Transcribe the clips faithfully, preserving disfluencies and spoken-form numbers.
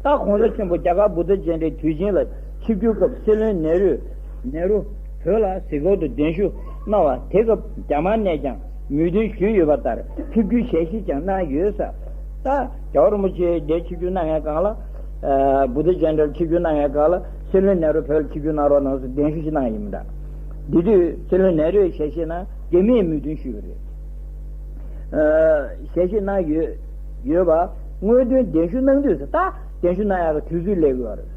ད་གོང་ས་ཆེན་པོ་རྒྱ་གར་བུ་ད་ཅན་དྲའི་དུས་ཆེན་ལ་ཆིབས་བསྒྱུར་སྐབས་སྲིད་བློན་ནེ་རུ་ནེ་རུ་བོད་ལ་གཟིགས་སྐོར་དུ་གདན་ཞུ་གནང་བ་དེ་སྐབས་རྒྱ་དམར་ནས་ཀྱང་མོས་མཐུན་ཞུས་ཡོད་པ་ལྟར་ཆིབས་བསྒྱུར་ཞལ་བཞེས་ཀྱང་གནང་ཡོད་ས། ད་རྒྱལ་བ་རིན་པོ་ཆེ་དེ་ཆིབས་བསྒྱུར་གནང་མཁན་སྒང་ལ། ཨ་བུ་ད་ཅན་དྲ་ལ་ཆིབས་བསྒྱུར་གནང་མཁན་སྒང་ལ་སྲིད་བློན་ནེ་རུ་བོད་ལ་ཆིབས་བསྒྱུར་གནང་རོགས་གནང་ཟེར་གདན་ཞུ་ཞིག་གནང་ཡིན་མི་འདྲ། དེ་དུས་སྲིད་བློན་ནེ་རུས་ཞལ་བཞེས་གནང་། རྒྱ་མིས་མོས་མཐུན་ཞུས་པ་རེད། ཨ་ཞལ་བཞེས་གནང་ཡོད་ཡོད་པ། དངོས་དོན་གདན་ཞུ་གནང་དུས་སུ་ད་གདན་ཞུ་གནང་ཡག་གི་དུས་ཚོད་སླེབས་ཡོད་རེད།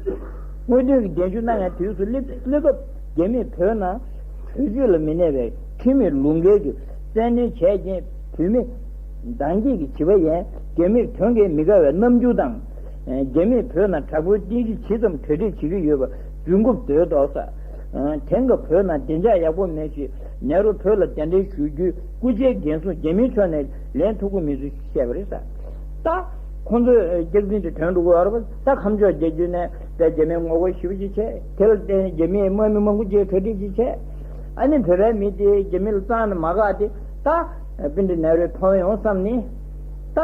དངོས་དོན་གྱི་གདན་ཞུ་གནང་ཡག་དུས་སུ་སླེབས་སླེབས་སྐབས་རྒྱ་མིས་བོད་ནང་བོད་སྤྱོད་ལ་མི་གནས་པའི་ཁྲིམས་མེད་ལུགས་འགལ་གྱི་བཙན་གནོན་བྱས་རྐྱེན་བོད་མི་འདང་སྐྱེས་ཀྱི་བྱིས་པ་ཡན་རྒྱ་མིར་ཐོན་མཁན་མི་དགའ་བའི་རྣམ་འགྱུར་དང་། རྒྱ་མིས་བོད་ནང་དྲག་པོའི་རྟེན་གཞི་ཇི་ཙམ་གྲ་སྒྲིག་བྱེད་ཀྱི་ཡོད་པ་རྫུན་རྐུབ་རྡོལ་འདུག་ས། དེང་སྐབས་བོད་ནང་བདེ་འཇགས་ཡག་པོ་མེད་ཞེས་ནེ་རུ་བོད་ལ་གདན་འདྲེན་ཞུ་རྒྱུའི་སྐུ་ཕྱྭའི་འགན་སྲུང་རྒྱ་མིའི་ཕྱོགས་ནས་ལེན་ཐུབ་ཀྱི་མེད་ཚུལ་བཤད་པ་རེད་ས། ད་ཁོང་ཚོས་སྐྱག་རྫུན་དེ་ཐོན་འགྲོ་གི་ཡོད་རེད་པ། ད་ཁམས་ཕྱོགས་རྒྱལ་རྒྱུད་ནས་ད་རྒྱ་མིའི་ངོ་རྒོལ་ཞེ་པོ་ཅིག་བྱས། དེ་ལ་བརྟེན་རྒྱ་མིའི་དམག་མི་མང་པོ་ཅིག་གྲ་སྒྲིག་ཅིག་བྱས། ཨ་ནི་བོད་པའི་མི་དེ་རྒྱ་མི་ལ་གཙང་ནས་མ་བཀག་སྟེ་ད་བྷན་ཌི་ནེ་རུ་ཐོན་ཡོང་བསམ་ནས། ད་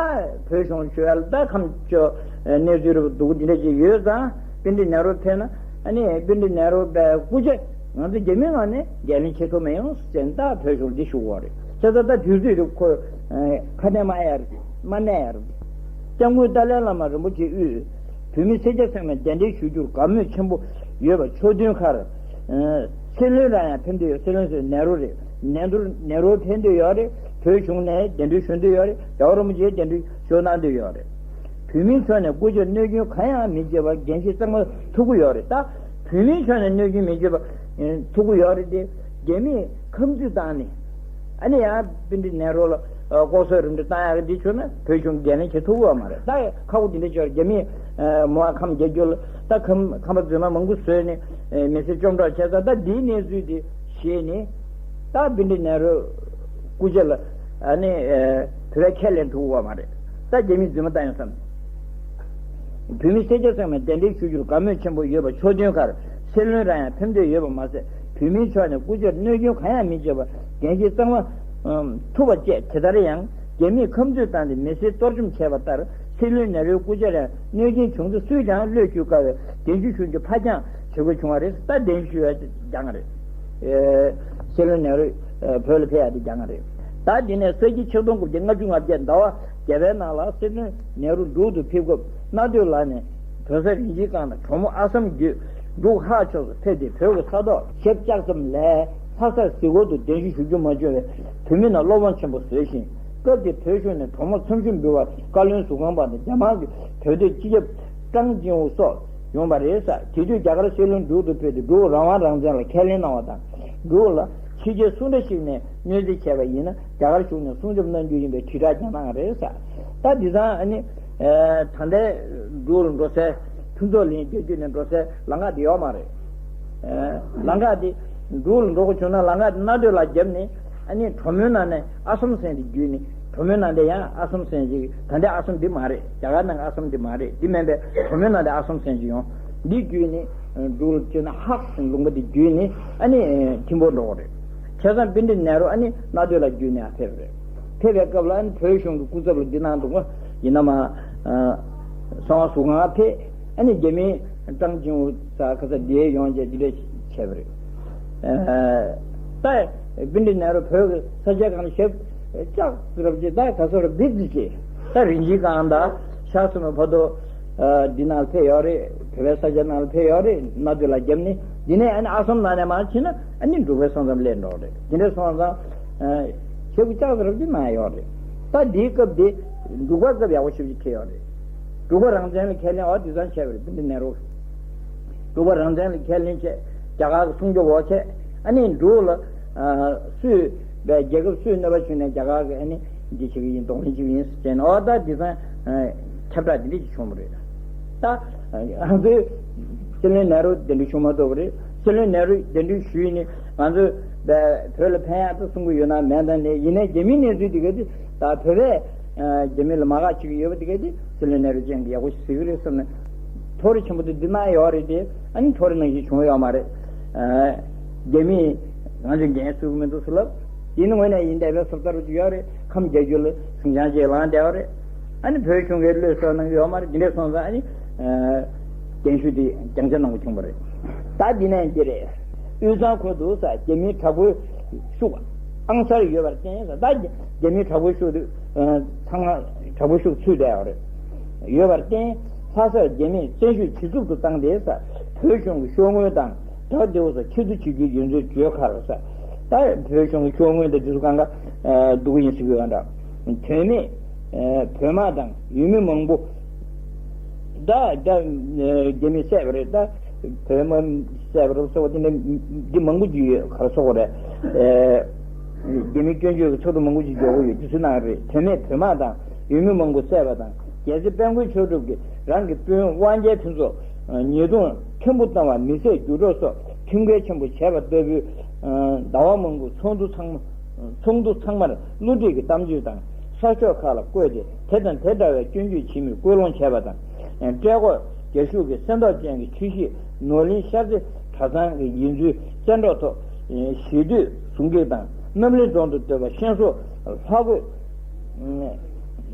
བོད་གཞུང་ཞུ་ཡ་ལ་ད་ཁམས་ཕྱོགས་གནས་ཚུལ་རེ་བ་སྡུག་འདི་འདྲ་ཅིག་ཡོད་ཙང་བྷན་ཌི་ནེ་རུ་ཕེབས་ན། ཨ་ནི་བྷན་ཌི་ནེ་རུ་པའི་སྐུ་ཕྱྭ་ང་ཚོ་རྒྱ་མི་ངང་ནས་འགན་ལེན་བྱེད་ཐུབ་མི་ཡོང་ཟེར་ནས་ད་བོད་གཞུང་འདི་ཞུ་གི་ཡོད་རེད། བྱས་ཙང་ད་དུས་ཚོད་དེ་ཁོ་ཁ་གཏད་མ་གཡར་མ་གནས་ཡར། སྐྱབས་མགོན་ཏཱ་ལའི་བླ་མ་རིན་པོ་ཆེ་དབུས་བོད་མི་སེར་སྐྱ་ཚང་མས་གདན་འདྲེན་ཞུ་རྒྱུར་དགའ་མོས་ཆེན་པོ་ཡོད་པ་ཕྱོགས་མཐུན་ཁར། སྲིད་བློན་རང་ཡང་ཕེབས་འདོད་ཡོད། སྲིད་བློན་ཟེར་ནེ་རུ་རེད། ནེ་རུ་ནེ་རུ་ཕེབས་འདོད་ཡོད་རེད། བོད་གཞུང་ནས་གདན་འདྲེན་ཞུ་འདོད་ཡོད་རེད། རྒྱལ་བ་རིན་པོ་ཆེས་གདན་འདྲེན་ཞུ་གནང་འདོད་ཡོད་རེད། བོད་མིའི་ཕྱོགས་ནས་སྐུ་ཕྱྭར་གནོད་སྐྱོན་གང་ཡང་མི་བྱེད་པར་འགན་འཁྱེར་གཙང་མ་ཐུབ་ཀྱི་ཡོད་རེད། ད་བོད་མིའི་ཕྱོགས་ནས་གནོད་སྐྱོན་མི་བྱེད་པ་ཐུབ་ཀྱི་ཡོད་རེད་དེ། རྒྱ་མིས་ཁམས་ཚུད་བཏང་ནས། ཨ་ནི་ཡང་བྷན་ཌི་ནེ་རུ་ལ་ཨ་ལྐོག་ཟ་རིམ་གྲོ་བཏང་ཡག་གི་འདི་བྱུང་ན་བོད་གཞུང་འགན་ལེན་བྱེད་ཐུབ་ཀྱི་ཡོད་མ་རེད། ད་ཁག་པོ་འདི་འདྲ་ཅིག་རྒྱ་མིས་ཨ་མོ་ཨ་ཁམས་རྒྱལ་རྒྱུད་ལ་ད་ཁམས་ཁམས་པ་རྫུན་མ་མང་པོ་བཟོས་ནས་ཨ་མི་སེར་བཅོམ་འཕྲོག་བྱས་ཙང་། ད་འདིའི་གནས་ཚུལ་འདི་ཤེས་ནས་ད་བྷན་ཌི་ནེ་རུ་སྐུ་ཕྱྭ་ལ་ཨ་ནི་ཨ་བོད་པས་ཁས་ལེན་ཐུབ་ཀྱི་ཡོད་མ་རེད། ད་རྒྱ་མིས་རྫུན་མ་བཏང་ཡོང་བསམ། བོད་མི་སེར་སྐྱ་ཚང་མས་གདན་འདྲེན་ཞུ་རྒྱུར་དགའ་མོས་ཆེན་པོ་ཡོད་པ་ཕྱོགས་མཐུན་ཁར་སྲིད་བློན་རང་ཡང་ཕེབས་འདོད་ཡོད་པ་མ་ཟད། བོད་མིའི་ཕྱོགས་ནས་སྐུ་ཕྱྭར་གནོད་སྐྱོན་གང་ཡང་མི་བྱེད་པར་འགན་འཁྱེར་གཙང་མ་ཨམ་ཐུབ་པ་བཅས། དེ་ལྟར་ཡང་རྒྱ་མིས་ཁམས་ཚུད་བཏང་སྟེ་མི་སེར་གཏོར་བཅོམ་བྱས་པ་ལྟར་སྲིད་བློན་ནེ་རུའི་སྐུ་ཕྱྭར་ཡང་གནོད་སྐྱོན་བྱུང་ཚེ་སུས་ཀྱང་བློས་འཁྱུད་དཀའ་བས་གདན་ཞུ་ཞུ་རྒྱུ་ཕར་འགྱངས་བྱེད་དགོས་བྱུང་བ་རེད། ད་གདན་ཞུ་ཡ་འགྱངས་རེད། ཨེ་སྲིད་བློན་ནེ་རུ་ཨེ་བོད་ལ་ཕེབས་ཡ་དེ་འགྱངས་རེད། ད་འདི་ནས་ས་གཞི་ཆིག་སྟོང་དགུ་བརྒྱ་ལྔ་བཅུ་ང་བརྒྱད་ཟླ་བ་བརྒྱད་པའི་ནང་ལ་སྲིད་བློན་ནེ་རུ་འབྲུག་ཏུ་ཕེབས་སྐབས་གནའ་སྟོད་ལ་ནས་བོད་ས་རིན་ཆེན་ཁང་དང་གྲོ་མོ་ཨ་སམ་བརྒྱུད་འབྲུག་ཧཱ་ཕྱོགས་སུ་ཕེབས་ཏེ་བོད་ཀྱི་ས་ཐོག་ཞེབ་བཅག་ཙམ་ལས་ལྷ་སར་གཟིགས་སྐོར་དུ་གདན་ཞུ་ཞུ་རྒྱུ་མ་བྱུང་བས་བོད་མི་རྣམས་བློ་ཕམ་ཆེན་པོ་བཟོས་ཤིང་། སྐབས་དེར་བོད་གཞུང་ནས་གྲོ་མོ་ཚོམ་ཆུ་འབུལ་བར་བཀའ་བློན་ཟུར་ཁང་པ་དང་རྒྱ་དམར་གྱི་བོད་སྡོད་སྤྱི་ཁྱབ་ཀྲང་ཅིང་ཝུ་སོགས་ཡོང་བ་རེད་ཟེར། དེ་དུས་རྒྱ་གར་སྲིད་བློན་འབྲུག་ཏུ་ཕེབས་ཏེ་འབྲུག་རང་དབང་རང་བཙན་ལ་ཁས་ལེན་གནང་བ་དང་། འབྲུག་ལ་ཕྱི་རྒྱལ་སུ་འདྲ་ཞིག་ནས་གནོད་འཚེ་བྱས་པ་ཡིན་ན་རྒྱ་གར་གཞུང་ནས་སྲུང་སྐྱོབ་གནང་རྒྱུ་ཡིན་པའི་དྲིལ་བསྒྲགས་ཀྱང་གནང་བ་རེད་ཟེར། ད་འདི་ཙང་ཨ་ནི་ཨེ་ད་ལྟའི་འབྲུག་ལ་འགྲོ་སའི་ཕུན་ཚོགས་གླིང་རྒྱལ་རྒྱུད་ནས་འགྲོ་སའི་ལམ་ཁ་དེ་ཡོད་མ་རེད། ཨེ་ལམ་ཁ་དེ་འབྲུག་ལ་འགྲོ་དགོས་བྱུང་ན་ལམ་ཁ་དེ་གནའ་སྟོད་ལ་བརྒྱབ་ནས་ཨ་ནི་གྲོ་མོའི་ནང་ནས་ཨ་སམ་སེང་དེ་བརྒྱུད་ནས། གྲོ་མོའི་ནང་དེ་ཡང་ཨ་སམ་སེང་ཅིག་ད་ལྟའི་ཨ་སམ་འདི་མ་རེད། རྒྱ་གར་ནང་གི་ཨ་སམ་འདི་མ་རེད། འདི་མིན་པའི་གྲོ་མོའི་ནང་དེ་ཨ་སམ་སེང་ཅིག་ཡོང་། འདི་བརྒྱུད་ནས་འབྲུག་ལ་བསྐྱོད་ན་ཧཱག་ཟེར་ལུང་པ་འདི་བརྒྱུད་ནས་ཨ་ནི་ཐིམ་ཕུག་འགྲོ་གི་རེད། བྱས་ཙང་བྷན་ཌི་ནེ་རུ་ཨ་ནི་གནའ་སྟོད་ལ་བརྒྱུད་ནས་ཕེབས་པ་རེད། ཕེབས་པའི་སྐབས་ལ་ཨ་ནི་བོད་གཞུང་གི་སྐུ་ཚབ་ལ་འདི་གནང་འདུག་ག་ཡིན་ན་མ་གསང་བ་ཟུར་ཁང་ཕེབས། ཨ་ནི་རྒྱ་མིའི་ཀྲང་ཅིང་ཝུ་ས་ཁ་ས་འདིར་ཡོང་བྱས་འདི་འདྲ་བྱས་པ་རེད། ཨ་ད་བྷན་ཌི་ནེ་རུ་བོད་ཀྱི་ས་ཆ་གང་ཞིབ་ལྕགས་རབ་ཀྱི་ད་ག་ཚོད་ར་བིག་ཏུ་བྱས། ད་རིན་ཆེན་ཁང་དང་ཤར་སོ་མའི་ཕ་དོ་འདི་ནང་ཕེབས་ཡོད་རེད། བོད་པའི་ས་ཆ་ནང་ལ་ཕེབས་ཡོད་རེད། གནའ་སྟོད་ལ་བརྒྱབ་ནས་འདི་ནས་ཨ་ནི་ཨ་སམ་ནང་ནས་མར་ཕྱིན་ན་ཨ་ནི་འབྲུག་པའི་ས་མཚམས་སླེབས་འགྲོ་རེད། འདི་འདྲ་སོང་ཙང་ཞེ་པོ་ལྕགས་རབ་ཀྱི་ནང་ཡོད་རེད། ད་འདིའི་སྐབས་འདི་འབྲུག་པ་སྐབས་ཡག་པོ་ཞེ་པོ་ཅིག་འཁེལ་ཡོད་རེད། འབྲུག་པ་རང་བཙན་ལ་ཁས་ལེན་འོག་དེང་སང་བྱས་པ་རེད། བྷན་ཌི་ནེ་རུ། འབྲུག་པ་རང་བཙན་ལ་ཁས་ལེན་བྱས། རྒྱ་གར་གྱི་སྲུང་སྐྱོབ་འོག་བྱས། ཨ་ནི་འབྲུག་ལ་ཨ་སུས་རྒྱལ་ཁབ་སུས་གནོད་པ་བྱུང་ནས་རྒྱ་གར་གྱིས་ཨ་ནི་འདི་བྱེད་ཀྱི་ཡིན། གདོང་ལེན་བྱེད་ཀྱི་ཡིན་ཟེར་ནས། འོ་ད་དེང་སང་ཨ་ཁྱབ་བསྒྲགས་འདི་འདྲ་ཞིག་བྱུང་བ་རེད། ད་ང་ཚོའི་སྲིད་བློན་ནེ་རུ་གདན་འདྲེན་ཞུ་མ་ཐུབ་པ་རེད། སྲིད་བློན་ནེ་རུ་གདན་འདྲེན་ཞུས་ནས་ང་ཚོས་བོད་ལ་ཕན་ཡག་ད་གསུང་གི་ཡོད་ན་མེད་ད་ནས། ཡིན་ནའི་རྒྱ་མིའི་གནས་ཚུལ་འདི་ག་དེ་ད་བོད་པས་ཨ་རྒྱ་མི་ལ་དམག་ཁ་བྱེད་ཀྱི་ཡོད་པ་དེ་ག་དེ་སྲིད་བློན་ནེ་རུ་ཅན་གྱིས་ཡག་པོ་ཞིག་གཟིགས་ཀྱི་རེད་བསམ་ནས། མཐོ་རིས་ཆེན་པོ་དེ་འདི་ན་ཡོད་རེད་དེ། ཨ་ནི་མཐོ་རིས་ནང་བཞིན་བྱུང་ཡོད་མ་རེད། ཨ་རྒྱ་མིས་ང་ཚོས་འགན་འཁུར་གྱི་མི་འདུག་ཟེར་ལབ། དེ་ནི་ངོས་ནས་ཡིན་བསྡད་པའི་བཟོ་ལྟ་རུ་ཡོད་རེད། ཁམས་རྒྱ་རྒྱུད་ལ་ཟིང་ཆ་ཅིག་ལངས་བསྡད་པ་རེད། ཨ་ནི་བོད་གཞུང་གིས་བློས་གཏོང་གནང་གི་ཡོད་མ་རེད། འདི་འདྲ་སོང་ཙང་ཨ་ནི་ རྒན་ཤོས་དེ་སྦྱང་བྱ་གནང་དགོས་བྱུང་བ་རེད། ད་འདི་ནས་འདི་རེད། དབུས་གཙང་ཁུལ་དུ་ས་རྒྱ་མིའི་དྲག་པོའི་ཤུགས་ཨང་གསར་ཡོད་པར་བརྟེན། ས་ད་རྒྱ་མིའི་དྲག་པོའི་ཤུགས་དེ་ཚང་མ་དྲག་པོའི་ཤུགས་ཚུད་བསྡད་ཡོད་རེད། ཡོད་པར་བརྟེན། ལྷ་སར་རྒྱ་མིས་བཙན་ཤུགས་ཇེ་སྡུག་ཏུ་བཏང་སྟེ། ས་བོད་གཞུང་གི་ཤོག་ངོས་དང་སྦྲགས་ཏེ་འོ་ས་ཆེད་དུ་བྱེད་རྒྱུ་ཡོད་ཚུལ་བརྗོད་ཁར། ས་ད་བོད་གཞུང་གི་ཤོག་ངོས་དང་དེ་ཚོ་གང་ག་སྡུག་གི་ཡིན་ཟེར་གྱི་ཡོད་འདྲ། དོན་མེད་བོད་དམག་དང་ཡུལ་མི་མང་པོ། ད་ད་རྒྱ་མིས་བསད་པ་རེད། ད་བོད་དམག་བསད་པ་རེད་ཟེར་བ་དེ་འདྲ་འདི་མང་པོ་ཅིག་ཡོད། ག་རེ་ཟེར་དགོས་རེད། རྒྱ་མི་སྐྱོན་བརྗོད་ཀྱི་ཚོགས་འདུ་མང་པོ་ཅིག་འཇོག་གི་ཡོད། དེ་ཚོའི་ནང་རེད། དོན་མེད་བོད་དམག་དང་ཡུལ་མི་མང་པོ་བསད་པ་དང་། རྒྱལ་སྲས་དཔལ་མགོན་ཆོས་གྲུབ་ཀྱིས་རང་གི་སྤུན་དབང་རྒྱལ་ཕུན་ཚོགས་ཉེས་རྡུང་ཕྲན་བུ་བཏང་བ་མི་བསད་རྒྱུ་སྒྲོག་སོགས་ཁྲིམས་འགལ་ཆེན་པོ་བྱས་པ་ལྟ་བུའི་ཟླ་བ་མང་པོའི་ཚོགས་འདུ་ཚང་མ། ཚོགས་འདུ་ཚང་མར་བསླུ་བྲིད་ཀྱི་གཏམ་བརྗོད་དང་ས་ཕྱོགས་ཁག་ལ་བཀོད་དེ་དེ་དང་དེ་འདྲ་བའི་སྐྱོན་བརྗོད་བྱེད་མིན་སྐུལ་སློང་བྱས་པ་དང་། བཀྲེས་ལྐོག་རྒྱ་ཤུག་གི་སེམས་ཐག་ཅན་གྱི་ཆུ་བཞི་ནོར་གླིང་ཤར་རྩེ་གྲྭ་ཚང་གི་ཡིན་ཚུལ་བཙན་འཕྲོག་ཐོག་ཞི་དུལ་ཟུང་འབྲེལ་དང་རྣམ་གླིང་རྫོང་དུ་སྡོད་པ་ཤན་སོ་ལྷ་རྒོད།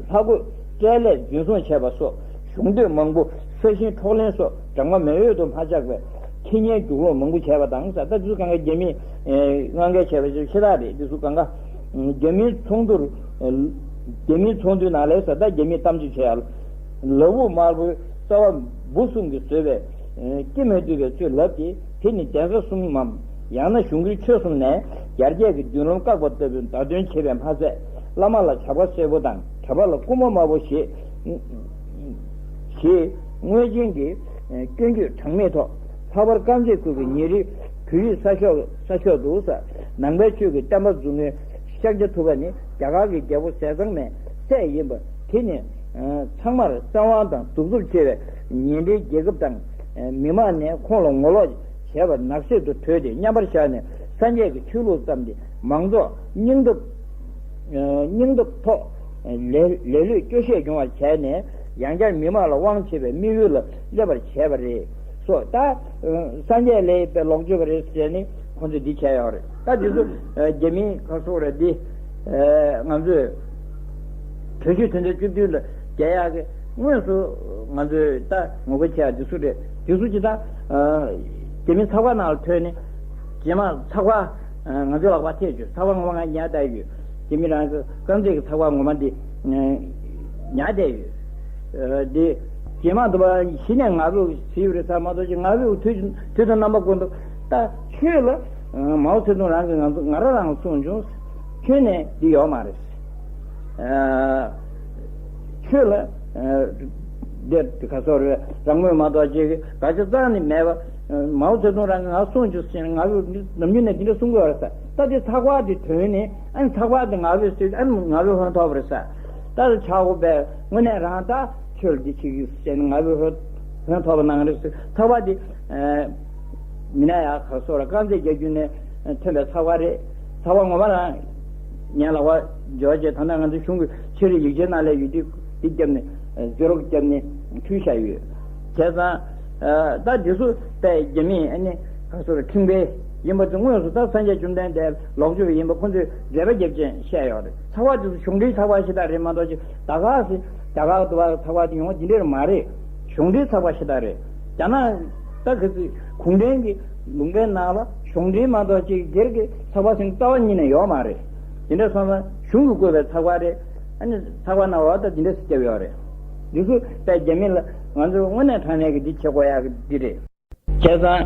ལྷ་རྒོད་སྤྲེལ་ལད་འཛིན་བཟུང་བྱས་པ་སོགས་གཞུང་སྡེ་མང་པོ་ས་ཞིང་འཕྲོག་ལེན་སོགས་གྲངས་ཀ་མེད་འོས་དུ་མ་ཆགས་པའི་ཁེ་ཉེན་རྒྱུག་ལོག་མང་པོ་བྱས་པ་དང་། ས་ད་དེ་ཚོ་གང་ག་རྒྱ་མིས་ཨེ་དབང་འགན་བྱས་པ་ཞིག་ཤེས་རྟགས་རེད། དེ་ཚོ་གང་ག་རྒྱ་མིའི་ཚོགས་འདུར་རྒྱ་མིའི་ཚོགས་འདུའི་ནང་ལ་ས་ད་རྒྱ་མིའི་གཏམ་བརྗོད་བྱས་ཡ་ལ་ལ་འུ་དམར་པོའི་རྩ་བ་འབུ་གསུམ་གྱིས་བཟོས་པའི་ཨེ་སྐྱེ་མི་བཏུབ་པའི་ཚུལ་ལབ་སྟེ། དེ་ནི་གདན་ས་གསུམ་མམ། ཡང་ན་གཞུང་གི་ཆོས་གསུམ་ནས་ཡར་རྒྱས་ཀྱི་མདུན་ལམ་བཀག་པ་ལྟ་བུའི་བརྡ་སྟོན་བྱས་པས་མ་ཚད། བླ་མ་ལ་བྱ་བ་སེར་པོ་དང་གྲྭ་པ་ལ་རྐུན་མ་དམར་པོ་ཞེས་ཞེས་དངོས་ཅན་གྱི་སྐྱོན་བརྗོད་གྲངས་མེད་ཐོག་ལྷག་པར་དཀར་མཛེས་ཁུལ་གྱི་ཉེ་རིང་བོད་ཡུལ་ས་ཕྱོགས་ས་ཕྱོགས་སུ་ས་ནང་པའི་ཆོས་ཀྱི་བསྟན་པ་འཛུགས་མཁན་ཤཱཀྱ་ཐུབ་པ་ནི་རྒྱ་གར་གྱི་རྒྱལ་པོ་ཟས་གཙང་མའི་སྲས་ཡིན་པ། དེ་ནི་ཚང་མར་བཙན་དབང་དང་གདུག་རྩུབ་ཆེ་བའི་ཉེ་འབྲེལ་རྒྱལ་ཁབ་དང་མི་མང་ནས་ཁོང་ལ་ངོ་ལོག་བྱས་པར་ནག་བསེར་དུ་བྲོས་ཏེ་མཉམ་པར་བཞག་ནས་སངས་རྒྱས་ཀྱི་ཆོས་ལུགས་བརྩམས་ཏེ་མང་ཚོགས་སྙིང་སྟོབས་སྙིང་སྟོབས་ཐོག་ལེ་ལེ་ལོས་སྐྱོ་ཤས་འབྱུང་བར་བྱས་ནས་ཡང་བསྐྱར་མི་མང་ལ་དབང་བྱེད་པའི་དམིགས་ཡུལ་ལ་སླེབས་པར་བྱས་པ་རེད། སོ་ད་སངས་རྒྱས་ལས་པའི་ལོག་སྤྱོད་པ་རེད་ཟེར་ནས་ཁོང་ཚོས་འདི་བྱས་ཡོད་རེད། ད་འདི་ཚོ་རྒྱ་མིའི་ཁ་སོག་རེད། འདི་ང་ཚོས། གྲོས་ཆོད་དོན་ཚན་བཅུ་བདུན་ལ་རྒྱ་ཡག་གི་དངོས་སུ་ང་ཚོས་ད་ངོ་རྒོལ་བྱེད་ཡག་འདི་ཚོ་རེད། འདི་ཚོ་ཅི་ད་རྒྱ་མི་ཚགས་པར་ནང་ལ་ཐོན་ནས་རྗེས་མ་ཚགས་པར་ང་ཚོའི་ལག་པར་ཐེབས་བྱུང་། ཚགས་པར་ངོ་མ་ང་ཉར་བསྡད་ཡོད། རྒྱ་མི་རང་གི་རྐང་རྩེད་ཀྱི་ཚགས་པར་ངོ་མ་འདི་ཉར་བསྡད་ཡོད། འདི་རྗེས་མ་དུ་བ་གཞི་ནས་ང་ཚོ་ཟེར་ཡོད་རེད་ས་མ་གཏོགས་ཅི་ང་ཚོས་དུས་དུས་དང་རྣམ་པ་ཀུན་ཏུ་ད་ཆོས་ལ་མའོ་ཙེ་ཏུང་རང་གིས་ང་ཚོ་ང་རང་རང་གསུངས་བྱུང་། ཁྱོན་ནས་འདི་ཡོད་མ་རེད། ཆོས་ལ་འདི་ག་སོག་རེད། རང་མོས་མ་གཏོགས་ཅིག་དགག་བྱ་རྩ་ནས་མེད་པ། མའོ་ཙེ་ཏུང་རང་གིས་ང་གསུངས་བྱུང་ཟེར་ནས་ང་ཚོས་ནམ་རྒྱུན་ནས་འདི་འདྲ་གསུང་གི་ཡོད་རེད་ས། ད་འདི་ཚགས་པར་འདི་ཐོན་ནས་ཨ་ནི་ཚགས་པར་འདི་ང་ཚོས་ཟེར་ཨ་ནི་ང་ཚོས་ཧོན་ཐོབ་པ་རེད་ས། ད་ཆག་སྒོ་པས་དངོས་གནས་རང་ད། ཆོས་ལ་འདི་བྱེད་ཀྱི་ཟེར་ནས་ང་ཚོས་ཧོན་ཧོན་ཐོབ་པ་གནང་རེད་ཟེར། ཚགས་པར་འདི་མི་ན་ཡག་ག་སོག་ལ་དཀར་མཛེས་རྒྱལ་རྒྱུད་ནས་ཐོན་པའི་ཚགས་པར་རེད། ཚགས་པར་ངོ་མ་རང་ངའི་ལག་པར་འབྱོར་རྗེས་ད་ལྟ་ང་ཚོ་གཞུང་གི་ཆེད་རིགས་ཡིག་ཆའི་ནང་ལ་ཡོད་དུས་འདི་བརྒྱབ་ནས་བཟོ་རོགས་བརྒྱབ་ནས་བྲིས་བཞག་ཡོད། བྱས་ཙང་ད་འདི་ཚོ་དཔེ་རྒྱ་མིས་ཨ་ནི་ག་སོག་ལ་ཁྲིམས་འགལ་ཡིན་པ་ཚོ་དངོས་སུ་ད་སངས་རྒྱས་བཅོམ་ལྡན་འདས་ལོག་སྤྱོད་པ་ཡིན་པ་ཁོ་ཚོས་འགྲེལ་པ་རྒྱབ་ཅིང་བཤད་ཡོད་རེད། ཚགས་པར་དེ་ཚོ་གཞུང་འབྲེལ་ཚགས་པར་ཞིག་ད་རེད་མ་གཏོགས་ཅིག་ད་ག་སེ་རྒྱ་གར་དུ་བ་ཚགས་པར་དེ་ཡོང་བ་འདི་འདྲ་མ་རེད། གཞུང་འབྲེལ་ཚགས་པར་ཞིག་ད་རེད། རྒྱ་ནག་ད་ག་ཚོད་གུང་ཁྲན་གྱི་ལུང་པའི་ནང་ལ་གཞུང་འབྲེལ་མ་གཏོགས་ཅིག་སྒེར་གྱི་ཚགས་པར་ཟིན་རྩ་བ་ཉིད་ནས་ཡོད་མ་རེད། དེ་འདྲ་སོང་ན་གཞུང་གིས་བཀོད་པའི་ཚགས་པར་རེད། ཨ་ནི་ཚགས་པར་ནང་བ་ད་འདི་འདྲ་སེ་བརྒྱབ་ཡོད་རེད། འདི་ཚོ་དཔེ་རྒྱ་མི་ལ་ང་ཚོས་དངོས་གནས་དྲང་གནས་ཀྱི་འདི་བྱེད་དགོས་ཡག་གི་འདི་རེད། བྱས་ཙང་།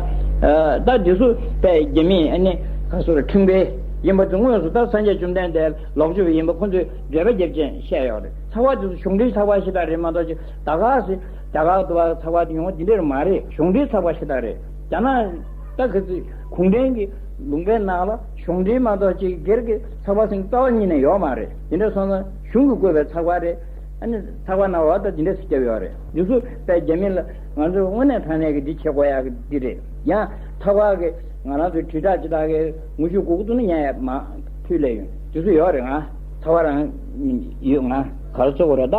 ད་འདི་ཚོ་དཔེ་རྒྱ་མིས་ཨ་ནི་ག་སོག་ལ་ཁྲིམས་འགལ་ཡིན་པ་ཚོ་དངོས་སུ་ད་སངས་རྒྱས་བཅོམ་ལྡན་འདས་ལོག་སྤྱོད་པ་ཡིན་པ་ཁོ་ཚོས་འགྲེལ་པ་རྒྱབ་ཅིང་བཤད་ཡོད་རེད། ཚགས་པར་དེ་ཚོ་གཞུང་འབྲེལ་ཚགས་པར་ཞིག་ད་རེད་མ་གཏོགས་ཅིག་ད་ག་སེ་རྒྱ་གར་དུ་བ་ཚགས་པར་དེ་ཡོང་བ་འདི་འདྲ་མ་རེད། གཞུང་འབྲེལ་ཚགས་པར་ཞིག་ད་རེད། རྒྱ་ནག་ད་ག་ཚོད་གུང་ཁྲན་གྱི་ལུང་པའི་ནང་ལ་གཞུང་འབྲེལ་མ་གཏོགས་ཅིག་སྒེར་གྱི་ཚགས་པར་ཟིན་རྩ་བ་ཉིད་ནས་ཡོད་མ་རེད། དེ་འདྲ་སོང་ན་གཞུང་གིས་བཀོད་པའི་ཚགས་པར་རེད། ཨ་ནི་ཚགས་པར་ནང་བ་ད་འདི་འདྲ་སེ་བརྒྱབ་ཡོད་རེད། འདི་ཚོ་དཔེ་རྒྱ་མི་ལ་ང་ཚོས་དངོས་གནས་དྲང་གནས་ཀྱི་འདི་བྱེད་དགོས་ཡག་གི་འདི་རེད། ཡང་ཚགས་པར་གྱི་ང་རང་ཚོའི་དྲིལ་བསྒྲགས་ཅི་ལྟར་གྱི་ངོ་བཤུས་དགོས་ཀྱི་འདུག་ན་ཉན་ཡག་མ་ཐུག་ལས་ཡོང་འདི་ཚོ་ཡོད་རེད། ང་ཚགས་པར་རང་ཡོད། ང་ག་རེ་ཚོགས་དགོས་རེད་ད་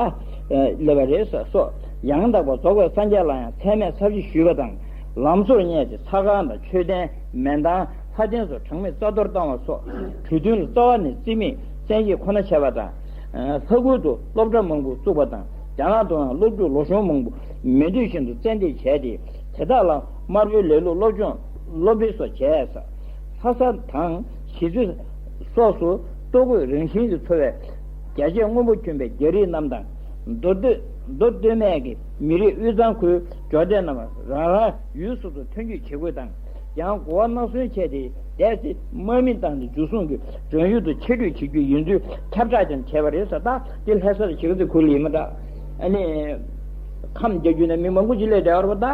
སླེབས་པ་རེད་ཟེར་སོགས། ཡང་དག་པར་རྫོགས་པའི་སངས་རྒྱས་ལ་ཡང་ཚད་མེད་ཚར་གཅིག་ཞུས་པ་དང་། ལམ་བཟོར་བསྙད་ཅིང་ཚ་ཁང་དང་མཆོད་རྟེན་མེ་མདང་ལྷ་རྟེན་སོགས་གྲངས་མེད་རྩ་གཏོར་བཏང་བ་སོགས་གྲོས་མཐུན་ལ་རྩ་བ་ནས་བརྩི་མེད་བཙན་ཤེད་ཁོ་ན་བྱས་པ་དང་། ལྷ་ཁུལ་དུ་སློབ་གྲྭ་མང་པོ་བཙུགས་པ་དང་ རྒྱ་ནག་ཏུའང་སློབ་ཕྲུག་ལོ་གཞོན་མང་པོ་མི་འདོད་བཞིན་དུ་བཙན་འདེད་བྱས་ཏེ། དེ་དག་ལ་དམར་པོའི་ལེ་ལོ་སློབ་སྦྱོང་སློབ་སྤེལ་སོགས་བྱས། ལྷ་ས་དང་གཞིས་རྩེ་སོགས་སུ་ལྟོ་གོས་རང་བཞིན་གྱིས་འཚོ་བའི་རྒྱ་ཆས་སྔོན་པོ་གྱོན་པའི་རྒྱ་རིགས་རྣམས་དང་། མདོ་སྟོད་མདོ་སྟོད་སྨད་ཀྱི་མི་རིགས་དབུས་གཙང་ཁུལ་འབྱོར་ལྡན་རྣམས་རང་རང་ཡུལ་སོ་སོར་ཐོན་སྐྱོད་བྱེད་དགོས་དང་། ཡང་གོ་བ་སྣ་གསུམ་བྱས་ཏེ། དེའི་ཚེ་དམག་མི་བཏང་ནས་འཇུ་བཟུང་གིས་རང་ཡུལ་དུ་ཕྱིར་སྤྲོད་བྱེད་རྒྱུ་ཡིན་ཚུལ་ཁྱབ་བསྒྲགས་ཀྱང་བྱས་པ་རེད་ཟེར། ད་དེ་ལྷ་ས་ལ་བྱེད་ཀྱི་ཚེ་ཁུལ་ཡིན་མི་འདྲ། ཨ་ནི་ཁམས་རྒྱ་རྒྱུད་ནས་མི་མང་པོ་ཅིག་སླེབས་བསྡད་པ་རེད་པ། ད་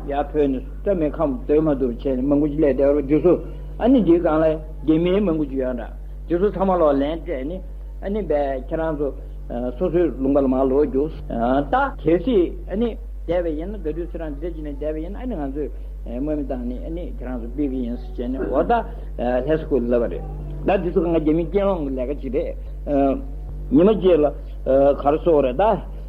ཡར་བོད་ནས་ད་མི་ཁམས་སྡོད་མ་ཐུབ་བྱས་ནས་མང་པོ་ཅིག་སླེབས་བསྡད་པ་རེད་པ། འཇུ་བཟུང་། ཨ་ནི་འདིའི་སྒང་ལ་རྒྱ་མི་མང་པོ་ཅིག་ཡོད་འདྲ། འཇུ་བཟུང་ཚང་མ་ལོག་ལན་སྤྲད་ནས། ཨ་ནི་བས་ཁྱེད་རང་ཚོ་སོ་སོའི་ལུང་པ་ལ་མར་ལོག་རྒྱུགས། ད་གལ་སྲིད་ཨ་ནི་བསྡད་པ་ཡིན་ན། ག་དུས་ཚོད་རང་འདི་འདྲ་བྱས་ནས་བསྡད་པ་ཡིན་ན། ཨ་ནི་ང་ཚོས་དམག་མི་བཏང་ནས་ཨ་ནི་ཁྱེད་རང་ཚོ་སྤེལ་གྱི་ཡིན་ཟེར་བྱས་ནས། འོ་ད་ལྷ་ས་ཁུལ་ལབ་པ་རེད། ད་འདི་ཚོ་གང་ག་རྒྱ་མི་སྐྱེད་སློང་གི་ལས་ཀ་ཅིག་རེད། ཉི་མ་གཅིག་ལ་ག་རེ་ཟེར་དགོས་རེད།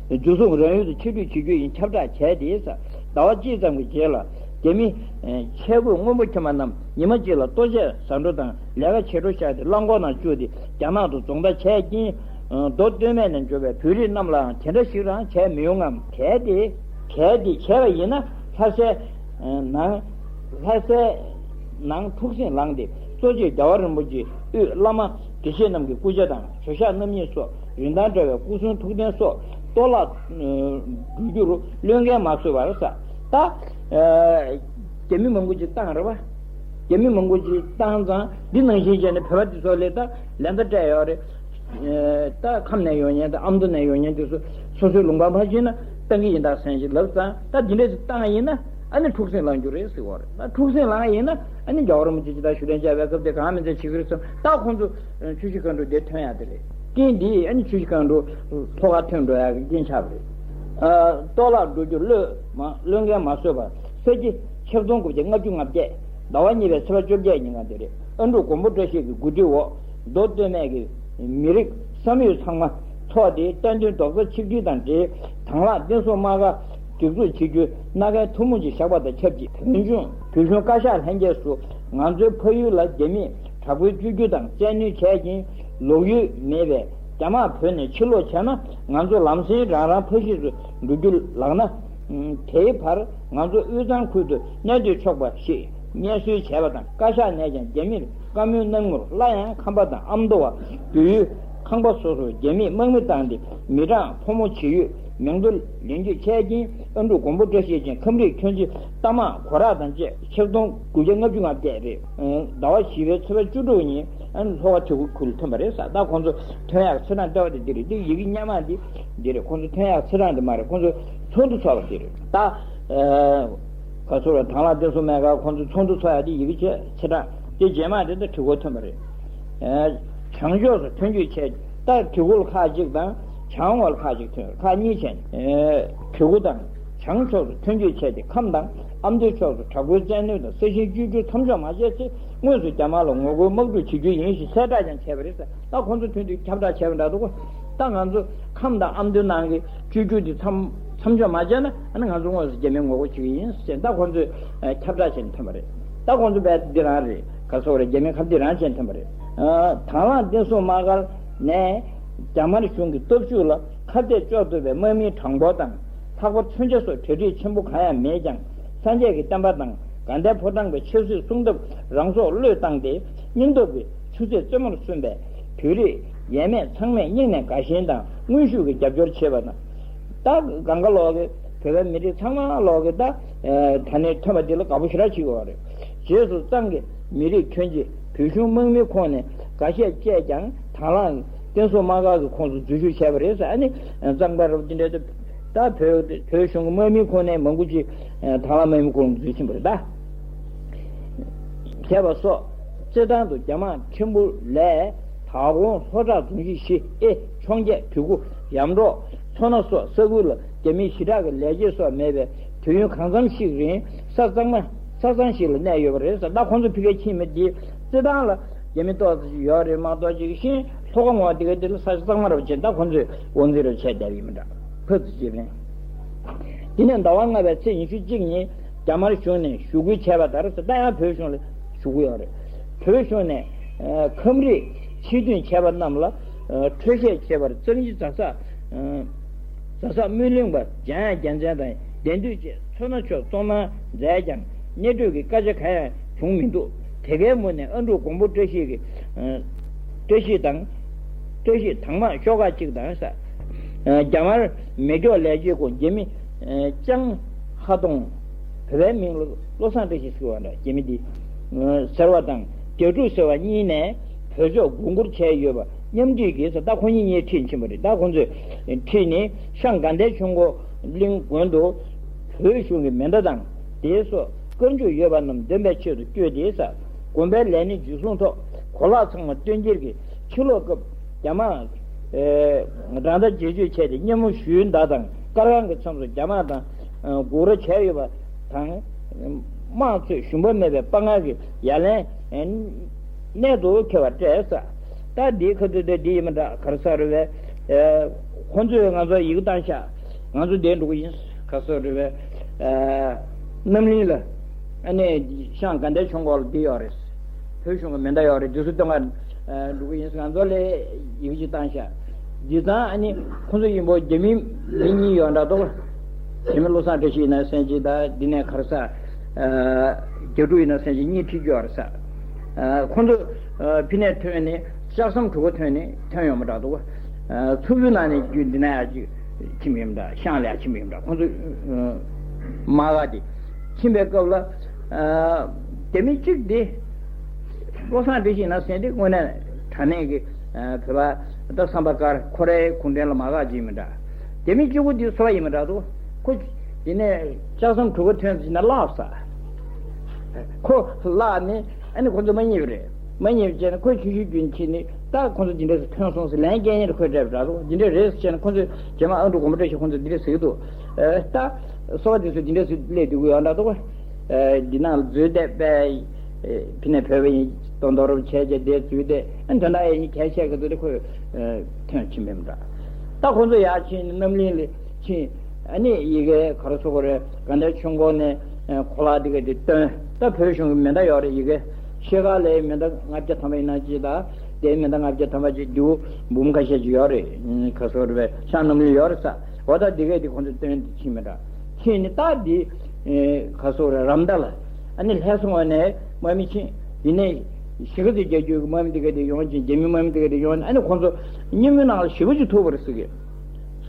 ད་འཇུ་བཟུང་རང་ཡུལ་དུ་ཕྱིར་སྤྲོད་བྱེད་རྒྱུ་ཡིན་ཁྱབ་བསྒྲགས་བྱས་ཏེ། ཟླ་བ་གཅིག་ཙམ་གྱི་རྗེས་ལ་རྒྱ་མི་ཆས་གོས་སྔོན་པོ་གྱོན་པ་རྣམས་ཉི་མ་གཅིག་ལ་ལྟོ་ཆས་ཟ་འཕྲོ་དང་ལས་ཀ་བྱེད་འཕྲོ་བཞག་སྟེ་རླངས་འཁོར་ནང་བཅུག་སྟེ་རྒྱ་ནག་ཏུ་རྫོང་བརྡར་བྱས་རྐྱེན། མདོ་སྟོད་སྨད་ནས་འབྱོར་བའི་བོད་རིགས་རྣམས་ལའང་དེ་འདྲ་ཞིག་རང་བྱས་མི་ཡོང་ངམ། གལ་ཏེ་གལ་ཏེ་བྱས་པ་ཡིན་ན། ལྷ་སའི་ནང་ལྷ་སའི་ནང་འཁྲུག་ཟིང་ལངས་ཏེ། གཙོ་ཆེ་རྒྱལ་བ་རིན་པོ་ཆེ་དབུས་བླ་མ་དགེ་བཤེས་རྣམས་ཀྱི་སྐུ་ཕྱྭ་དང་། ཇོ་ཤཱཀ་རྣམ་གཉིས་སོགས་རིན་ཐང་བྲལ་བའི་སྐུ་གསུང་ཐུགས་རྟེན་སོགས་གཏོར་བརླག་འགྲོ་རྒྱུར་བློས་འགེལ་མ་བཟོད་པར་ཟེར། ད་རྒྱ་མི་མང་པོ་ཅིག་བཏང་རེད་པ། རྒྱ་མི་མང་པོ་ཅིག་བཏང་ཙང་། འདི་ནང་བཞིན་བྱས་ནས་བོད་པ་འདི་ཚོ་ལ་ད་ལན་ད་སྤྲད་ཡོད་རེད། ད་ཁམས་ནས་ཡོང་མཁན་དང་ཨ་མདོ་ནས་ཡོང་མཁན་དེ་ཚོ་སོ་སོའི་ལུང་པ་ཕར་ཕྱིན་ན་བཏང་གི་ཡིན་ད་ཟེར་ཞིག་ལབ་ཙང་། ད་འདི་འདྲས་ཅིག་བཏང་ཡིན་ན་ཨ་ནི་འཁྲུག་ཟིང་ལངས་རྒྱུ་རེད་ཟེར་བ་རེད། ད་འཁྲུག་ཟིང་ལངས་ཡིན་ན་ཨ་ནི་རྒྱལ་བ་རིན་པོ་ཆེ་ཇི་ལྟར་བཞུགས་གདན་འཇགས་པའི་སྐབས་དེ་གང་མིན་ཚད་བྱེད་ཀྱི་རེད་བསམ། ད་ཁོང་ཚོ་ཆུ་བཞི་སྒང་དྲུག་འདིར་ཐོན་ཡག་དེ་རེད། རྐྱེན་འདིས་ཨ་ནི་ཆུ་བཞི་སྒང་དྲུག་ལྷོ་ཁར་ཐོན་འགྲོ་ཡག་གི་རྐྱེན་ཆགས་པ་རེད། གཏོར་བརླག་འགྲོ་རྒྱུར་བློས་མ་བློས་འགེལ་མ་བཟོད་པར། ས་ཁྱི་ཆིག་སྟོང་དགུ་བརྒྱ་ལྔ་བཅུ་ང་བརྒྱད། ཟླ་བ་གཉིས་པའི་ཚེས་པ་བཅོ་བརྒྱད་ཉིན་ག་དེ་རེད། ཨ་འབྲུག་མགོན་པོ་བཀྲ་ཤིས་ཀྱི་འགོ་ཁྲིད་འོག་མདོ་སྟོད་སྨད་ཀྱི་མི་རིགས་བསམ་ཡོད་ཚང་མ་ཚོགས་ཏེ། བསྟན་དོན་རྡོག་རྩ་ཆིག་སྒྲིལ་དང་འབྲེལ། དྭང་བླངས་བསྟན་སྲུང་དམག་སྒར་སྒྲིག་འཛུགས་བྱེད་རྒྱུའི་མནའ་གན་ཐུན་མོང་ཅིག་བཞག་པ་དང་ཆབས་ཅིག་བོད་གཞུང་བོད་གཞུང་བཀའ་ཤག་ལྷན་རྒྱས་སུ་ང་ཚོའི་ཕ་ཡུལ་ལ་རྒྱ་མིས་དྲག་པོའི་བཅོས་བསྒྱུར་དང་བཙན་གནོན་བྱས་ཀྱིན། ལོག་ཡུལ་མེད་པའི་རྒྱ་དམག་བོད་ནས་ཕྱིར་ལོག་བྱས་ན། ང་ཚོ་ལམ་སེང་རང་རང་ཕ་གཞིས་སུ་འགྲོ་རྒྱུ་ལགས་ན། དེའི་བར་ང་ཚོ་དབུས་གཙང་ཁུལ་དུ་གནས་སྡོད་ཆོག་པ་ཞེས་སྙན་སེང་བྱས་པ་དང་། བཀའ་ཤག་ནས་ཀྱང་རྒྱ་མིར་བཀའ་མོལ་གནང་མུར་སླར་ཡང་ཁམས་པ་དང་ཨ་མདོ་བ་བོད་ཡུལ་ཁང་པ་སོ་སོར་རྒྱ་མིས་དམག་མི་བཏང་སྟེ། མི་གྲངས་ཕོ་མོ་བྱེས་ཡོད་མིང་ཐོ་ལེན་སྐྱོན་བྱས་ཀྱིན། ཨ་འབྲུག་མགོན་པོ་བཀྲ་ཤིས་ཀྱིས་ཁམས་རིགས་ཁྱོན་ཆེ་རྟ་དམག་གོ་རག་དང་བཅས་ཆིག་སྟོང་དགུ་བརྒྱ་ལྔ་བཅུ་ང་བརྒྱད་རེད། ཟླ་བ་བཞི་པའི་ཚེས་པ་བཅུ་དྲུག་ཉིན་ཨ་ནི་ལྷོ་ཁ་གྲི་གུ་ཁུལ་ཐོན་པ་རེད་ཟེར། ད་ཁོང་ཚོ་ཐོན་ཡག་ཚེས་གྲངས་བལྟས་པ་དེ་འདི་རེད། འདི་ཡི་གེ་སྔོན་མ་འདི་འདི་རེད། ཁོང་ཚོ་ཐོན་ཡག་ཚེས་གྲངས་འདི་མ་རེད། ཁོང་ཚོ་ཚོགས་འདུ་ཚོགས་པ་འདི་རེད། ད་ག་ཚོད་རེད། དྭང་བླངས་བསྟན་སྲུང་སྨད་སྒར་ཁོང་ཚོ་ཚོགས་འདུ་ཚོགས་ཡག་འདི་ཡི་གེ་ཚེས་གྲངས་འདི་རྗེས་མ་འདི་ད་གྲི་གུ་ཐོན་པ་རེད། བྱང་ཕྱོགས་སུ་ཐོན་སྐྱོད་བྱས། ད་གྲི་གུ་ལ་ཁག་གཅིག་དང་བྱང་བ་ལ་ཁག་གཅིག་ཐོན། ཁག་གཉིས་བྱས་ནས་གྲི་གུ་དང་། བྱང་ཕྱོགས་སུ་ཐོན་སྐྱོད་བྱས་ཏེ། ཁམས་དང་ཨ་མདོའི་ཕྱོགས་སུ་དྲག་པོའི་བཙན་གནོན་དང་ས་ཞིང་བཅོས་བསྒྱུར་མཚམས་འཇོག་མ་བྱས་ཚེ། དངོས་སུ་རྒྱ་དམར་ལ་ངོ་རྒོལ་དམག་འཁྲུག་བྱེད་རྒྱུ་ཡིན་ཞེས་གསལ་བསྒྲགས་ཀྱང་བྱས་པ་རེད་ཟེར། ད་ཁོང་ཚོ་ཐོན་དུས་ཁྱབ་བསྒྲགས་བྱས་པ་འདྲ་འདུག་གོ། ད་ང་ཚོ་ཁམས་དང་ཨ་མདོའི་ནང་གི་བཅོས་བསྒྱུར་འདི་མཚམས་མཚམས་འཇོག་མ་བྱས་ན། ཨ་ནི་ང་ཚོ་དངོས་སུ་རྒྱ་མིའི་ངོ་རྒོལ་བྱེད་ཀྱི་ཡིན་ཟེར། ད་ཁོང་ཚོས་ཁྱབ་བསྒྲགས་བྱས་ནས་ཐོན་པ་རེད། ད་ཁོང་ཚོ་བས་འདི་རང་རེད། ག་ཚོད་རེད། རྒྱ་མིའི་ཁ་འདི་རང་བྱས་ནས་ཐོན་པ་རེད། དྭང་བླངས་བསྟན་སྲུང་དམག་སྒར་ནས་རྒྱ་དམར་གཞུང་གི་སྟོབས་ཤུགས་ལ་ཁ་གཏད་གཅོག་ཐུབ་པའི་དམག་མིའི་གྲངས་འབོར་དང་། ལྷག་པར་མཚོན་ཆ་སོགས་གྲ་སྒྲིག་ཆེན་པོ་གང་ཡང་མེད་ཀྱང་། སངས་རྒྱས་ཀྱི་བསྟན་པ་དང་དགའ་ལྡན་ཕོ་བྲང་གི་ཆབ་སྲིད་སྲུང་ཐབས་རང་སྲོག་བློས་བཏང་སྟེ། སྙིང་སྟོབས་ཀྱི་ཆུ་ཚད་བཙུན་མར་སོན་པའི་བོད་རིགས་ཡས་མས་ཚང་མས་སྙིང་ནས་དགའ་ཞེན་དང་དངོས་ཤུགས་ཀྱིས་རྒྱབ་སྐྱོར་བྱེད་པ་དང་། ད་གང་ག་ལོག་གི་བོད་པའི་མི་རིགས་ཚང་མ་ལོག་གི་ད་ད་ནི་ཐོན་པ་འདི་ལ་དགའ་པོ་ཞེ་དྲག་བྱེད་ཀྱི་ཡོད་རེད། རྗེས་སུ་གཙང་གི་མི་རིགས་ཁྱོན་གྱིས་བོད་གཞུང་དམག་མིའི་ཁོངས་ནས་འགའ་ཤས་བཅས་ཀྱང་དྭང་བླངས་བསྟན་སྲུང་དམག་སྒར་གྱི་ཁོངས་སུ་འཛུལ་ཞུགས་བྱས་པ་རེད་ཟེར། ཨ་ནི་གཙང་པ་རུ་འདི་འདྲའི་ད་བོད་བོད་གཞུང་གི་དམག་མིའི་ཁོངས་ནས་མང་པོ་ཅིག་དྭང་བླངས་དམག་མིའི་ཁོངས་སུ་འཛུལ་ཕྱིན་པ་རེད་ད། བྱས་པ་སོགས་རྩེད་ཐང་དུ་རྒྱ་དམག་ཕྲན་བུ་ལས། དྭགས་ཀོང་ལྷོ་བྲག་རྫོང་གཞིས་བཞི་ཨེ་འཕྱོངས་རྒྱས་གྲི་གུ་ཡམ་རོག་མཚོ་སྣ་སོགས་ས་ཁུལ་ལ་རྒྱ་མིའི་ཞི་དྲག་གི་ལས་བྱེད་སོགས་མེད་པའི་དུས་ཡུན་གང་འཚམ་ཞིག་རིང་ས་གཙང་མ་ས་གཙང་ཞིག་ལ་གནས་ཡོད་པ་རེད་ཟེར། ད་ཁོང་ཚོ་ཕ་གིར་ཕྱིན་མི་འདི་རྩེད་ཐང་ལ་རྒྱ་མི་ཏོག་ཙམ་ཞིག་ཡོད་རེད་མ་གཏོགས། ཅིག་ཤིང་ལྷོ་ཁ་ངོ་དེ་ག་དེ་ལ་ས་གཙང་མ་རེད་པ་བྱས། ད་ཁོང་ཚོས་དབང་འཛིན་རེ་བྱས་བསྡད་ཡིན་མི་འདྲ། ཕ་ཙི་ཅི་རེད། དེ་ནས་ཟླ་བ་ལྔ་པའི་ཚེས་ཉི་ཤུ་གཅིག་ཉིན་རྒྱ་དམར་གཞུང་ནས་ཞུ་སྐུལ་བྱས་པ་ལྟར་ཟེར། ད་ཡང་བོད་གཞུང་ལ་ཞུ་སྐུལ་ཡོད་རེད། བོད་གཞུང་ནས་ཨ་ཁམས་རིགས་ཕྱིར་ཐོན་བྱས་པ་རྣམས་ལ་ཨ་འཕྲོད་བཞེས་བྱེད་པར་གཙང་ཆུ་རྫ་ས་ཨ་ ཟ་ཟག་སྨོན་གླིང་པ་འཇམ་དབྱངས་རྒྱལ་མཚན་དང་གདན་འདུས་བཅས་ཚོར་སྣང་ཕྱོགས་གཙང་མ་མཛད་ཀྱང་གནས་གྲོས་ཀྱི་བཀའ་རྒྱ་གང་ཡང་བྱུང་མི་འདུག་དེ་གའི་མུ་ནས་ཨ་འབྲུག་མགོན་པོ་བཀྲ་ཤིས་ཀྱི་ཨ་བཀྲ་ཤིས་དང་། བཀྲ་ཤིས་དྭངས་མ་ཤོག་ཁག་གཅིག་དང་ས། ཨ་རྒྱ་དམར་མེ་སྒྱོགས་ལས་བྱེད་སྐོར་རྒྱ་མི་ཨ་ལྕང་ཧ་ཏོང་། བོད་པའི་མིང་ལ་བློ་བཟང་བཀྲ་ཤིས་ཟེར་བ་འདྲ་རྒྱ་མི་འདི་ཨ་ཟེར་བ་དང་རྒྱ་ཕྲུག་ཟེར་བ་གཉིས་ནས་བོད་ཕྱོགས་མགོ་སྐོར་བྱས་ཡོད་པ་མཉམ་འཁྲིད་ཀྱིས་ས། ད་ཁོ་གཉིས་གཉིས་ཁྲིད་ཕྱིན་པ་རེད། ད་ཁོ་ཚོས་ཁྲིད་ནས་ཤང་དགའ་ལྡན་ཆོས་འཁོར་གླིང་དགོན་དུ་བོད་གཞུང་གི་མེ་མདའ་དང་དེའི་སོགས་བཀའ་འཇུག་ཡོད་པ་རྣམས་འདོན་པའི་ཆེད་དུ་བསྐྱོད་དེ་ས། དགོན་པའི་ལས་སྣེ་འཇུ་བཟུང་ཐོག་གོ་ལག་ཚང་མ་བཏོན་འཁྱེར་གྱིས་ཕྱིར་ལོག་སྐབས་རྒྱ་དམག་ཨེ་རང་ལྟ་བྱེད་སྤྱོད་བྱས་ཏེ་སྙན་མོ་ཞུས་མདའ་དང་སྐར་ཁང་གི་མཚམས་སུ་རྒྱ་དམག་དང་ཨེ་སྒུག་ར་བྱས་ཡོད་པ་དང་། དམངས་ཚོས་ཞུམ་པ་མེད་པའི་དཔའ་ངར་གྱིས་ཡ་ལན་ཨེ་གནད་དུ་འཁེལ་བ་སྤྲད་ས། ད་འདིའི་ཁ་ཐུག་དེ་འདི་ཡིན་མི་འདྲ་ག་རེ་ཟེར་རེད་པས། ཨེ་ཁོ་ཚོས་ང་ཚོ་ཡི་གེ་བཏང་ཤག་ང་ཚོ་འདིར་འགྲོ་གི་ཡིན། ག་རེ་ཟེར་རེད་པས། ཨེ་རྣམ་གླིང་ལ་ཨ་ནི་ཤང་དགའ་ལྡན་ཆོས་འཁོར་ལ་འདི་ཡོད་རེད། བོད་གཞུང་གི་མེ་མདའ་ཡོད་རེད། འདི་ཚོ་སྟོན་ག་ཨ་འགྲོ་གི་ཡིན། ང་ཚོ་ལ་ཡི་གེ་ཅིག་བཏང་ཤག་འདི་ཙང་ཨ་ནི་ཁོ་ཚོ་ཡིན་པོ་རྒྱ་མི་མི་གཉིས་ཡོད་འདྲ་འདུག་རྒྱ་མི་བློ་བཟང་བཀྲ་ཤིས་ཡིན་ན་སེང་ཆེན་ད་འདི་ནས་ག་རེ་ཟ། ཨ་རྒྱ་ཕྲུག་ཡིན་ན་སེང་ཆེན་གཉིས་ཁྲིད་རྒྱུ་ཡོད་རེད་ས། ཨ་ཁོ་ཚོ་ཨ་ཕི་ནས་ཐོན་ནས་ལྕགས་ཟམ་གྲུ་ཁ་ཐོན་ནས་ཐོན་ཡོང་མ་འདྲ་འདུག་ཨ་མཚུར་ཕུའི་ནང་ནས་རྒྱུ་འདི་ན་ཡར་ཅིག་ཕྱིན་པ་ཡིན་འདྲ། ཤང་ལ་ཡར་ཕྱིན་པ་ཡིན་འདྲ། ཁོ་ཚོ་ཨ་དམག་སྒར་དེ་ཕྱིན་པའི་སྐབས་ལ་ཨ་རྒྱ་མི་གཅིག་དེ་བློ་བཟང་བཀྲ་ཤིས་ཡིན་ན་སེང་ཆེན་དངོས་གནས་དྲང་གནས་ཀྱི་ཨ་བོད་པ་ད་བསམ་པ་དཀར་ཁོ་རའི་གུང་ཁྲན་ལ་དམག་སྒར་ཅིག་ཡིན་མི་འདྲ། རྒྱ་མི་གཅིག་པུ་དེ་སོ་པ་ཡིན་མི་འདྲ་འདུག་ཁོ་དེ་ནས་ལྕགས་ཟམ་གྲུ་ཁ་ཐོན་ཟིན་ན་བརླགས་ས། ཁོ་བརླགས་ནས་ཨ་ནི་ཁོ་ཚོ་མ་རྙེད་པ་རེད། མ་རྙེད་པ་བྱས་ནས་ཁོས་ཆུ་ཤུར་རྒྱུན་ཁྱེར་ནས་ད་ཁོ་ཚོ་འདི་འདྲས་སུ་ཐོན་སོང་ཟེར་ལན་སྐྱེལ་ཉེར་ཁོས་སྤྲད་པ་འདྲ་འདུག་འདི་འདྲས་རེད་ཟེར་བྱས་ནས་ཁོ་ཚོས་རྗེས་མ་ཨ་འབྲུག་མགོན་པོ་བཀྲ་ཤིས་ཁོ་ཚོས་འདི་འདྲས་ཟེར་གྱི་འདུག་ཨེ་ད་སོ་པ་དེ་ཚོས་འདི་འདྲས་སུ་སླེབས་སྡོད་ཀྱི་ཡོད་འདྲ་འདུག་ཨེ་འདི་ནང་ལ་འཛུལ་བསྡད་པས་ཨེ་ཕི་ནས་བོད་པ་ཡིན་མདོག་མདོག་རབ་བྱས་བྱས་དེ་འཛུལ་བསྡད། ཨ་དོན་དག་ཡིན་གལ་ཆེ་གི་འདུག་དེ་ཁོས་ཨེ་ཐོན་ཕྱིན་པ་འདྲ། ད་ཁོ་ཚོ་ཡར་ཕྱིན་རྣམ་གླིང་ལ་ཕྱིན། ཨ་ནི་ཡི་གེ་ག་རེ་ཟེར་དགོས་རེད། དགའ་ལྡན་ཆོས་འཁོར་ནས་ཨ་གོ་ལག་འདི་ག་འདི་བཏོན། ད་བོད་གཞུང་གི་མེ་མདའ་ཡོད་རེད། ཡི་གེ་ཤེལ་དཀར་ལའི་མེ་མདའ་ལྔ་བརྒྱ་ཐམ་པ་ཡིན་ན་ཅི་ད་དེའི་མེ་མདའ་ལྔ་བརྒྱ་ཐམ་པ་ཅིག་རྒྱུ་འབུམ་ཁ་ཤས་ཅིག་ཡོད་རེད། ག་རེ་ཟེར་དགོས་རེད་པས། ཤང་རྣམ་གླིང་ཡོད་རེད་ས། འོ་ད་འདི་གས་འདི་ཁོང་ཚོས་བཏོན་ཏེ་ཕྱིན་མེད་འདྲ། ཕྱིན་ནི་ད་འདི་ག་རེ་ཟེར་དགོས་རེད། རམ་མདའ་ལ་ཨ་ནི་ལྷ་སྲུང་བ་ནས་དམག་མི་ཕྱིན། དེ་ནས་གཞིས་ཀ་རྩེ་རྒྱལ་རྒྱུད་ཀྱི་དམག་མི་འདི་གས་འདི་ཡོང་ཅིང་རྒྱ་མི་དམག་མི་འདི་གས་འདི་ཡོང་ནས་ཨ་ནི་ཁོང་ཚོ་མཉམ་མོའི་ནང་ལ་ཞེ་པོ་ཅིག་ཐུག་པ་རེད་ཟེར་གི།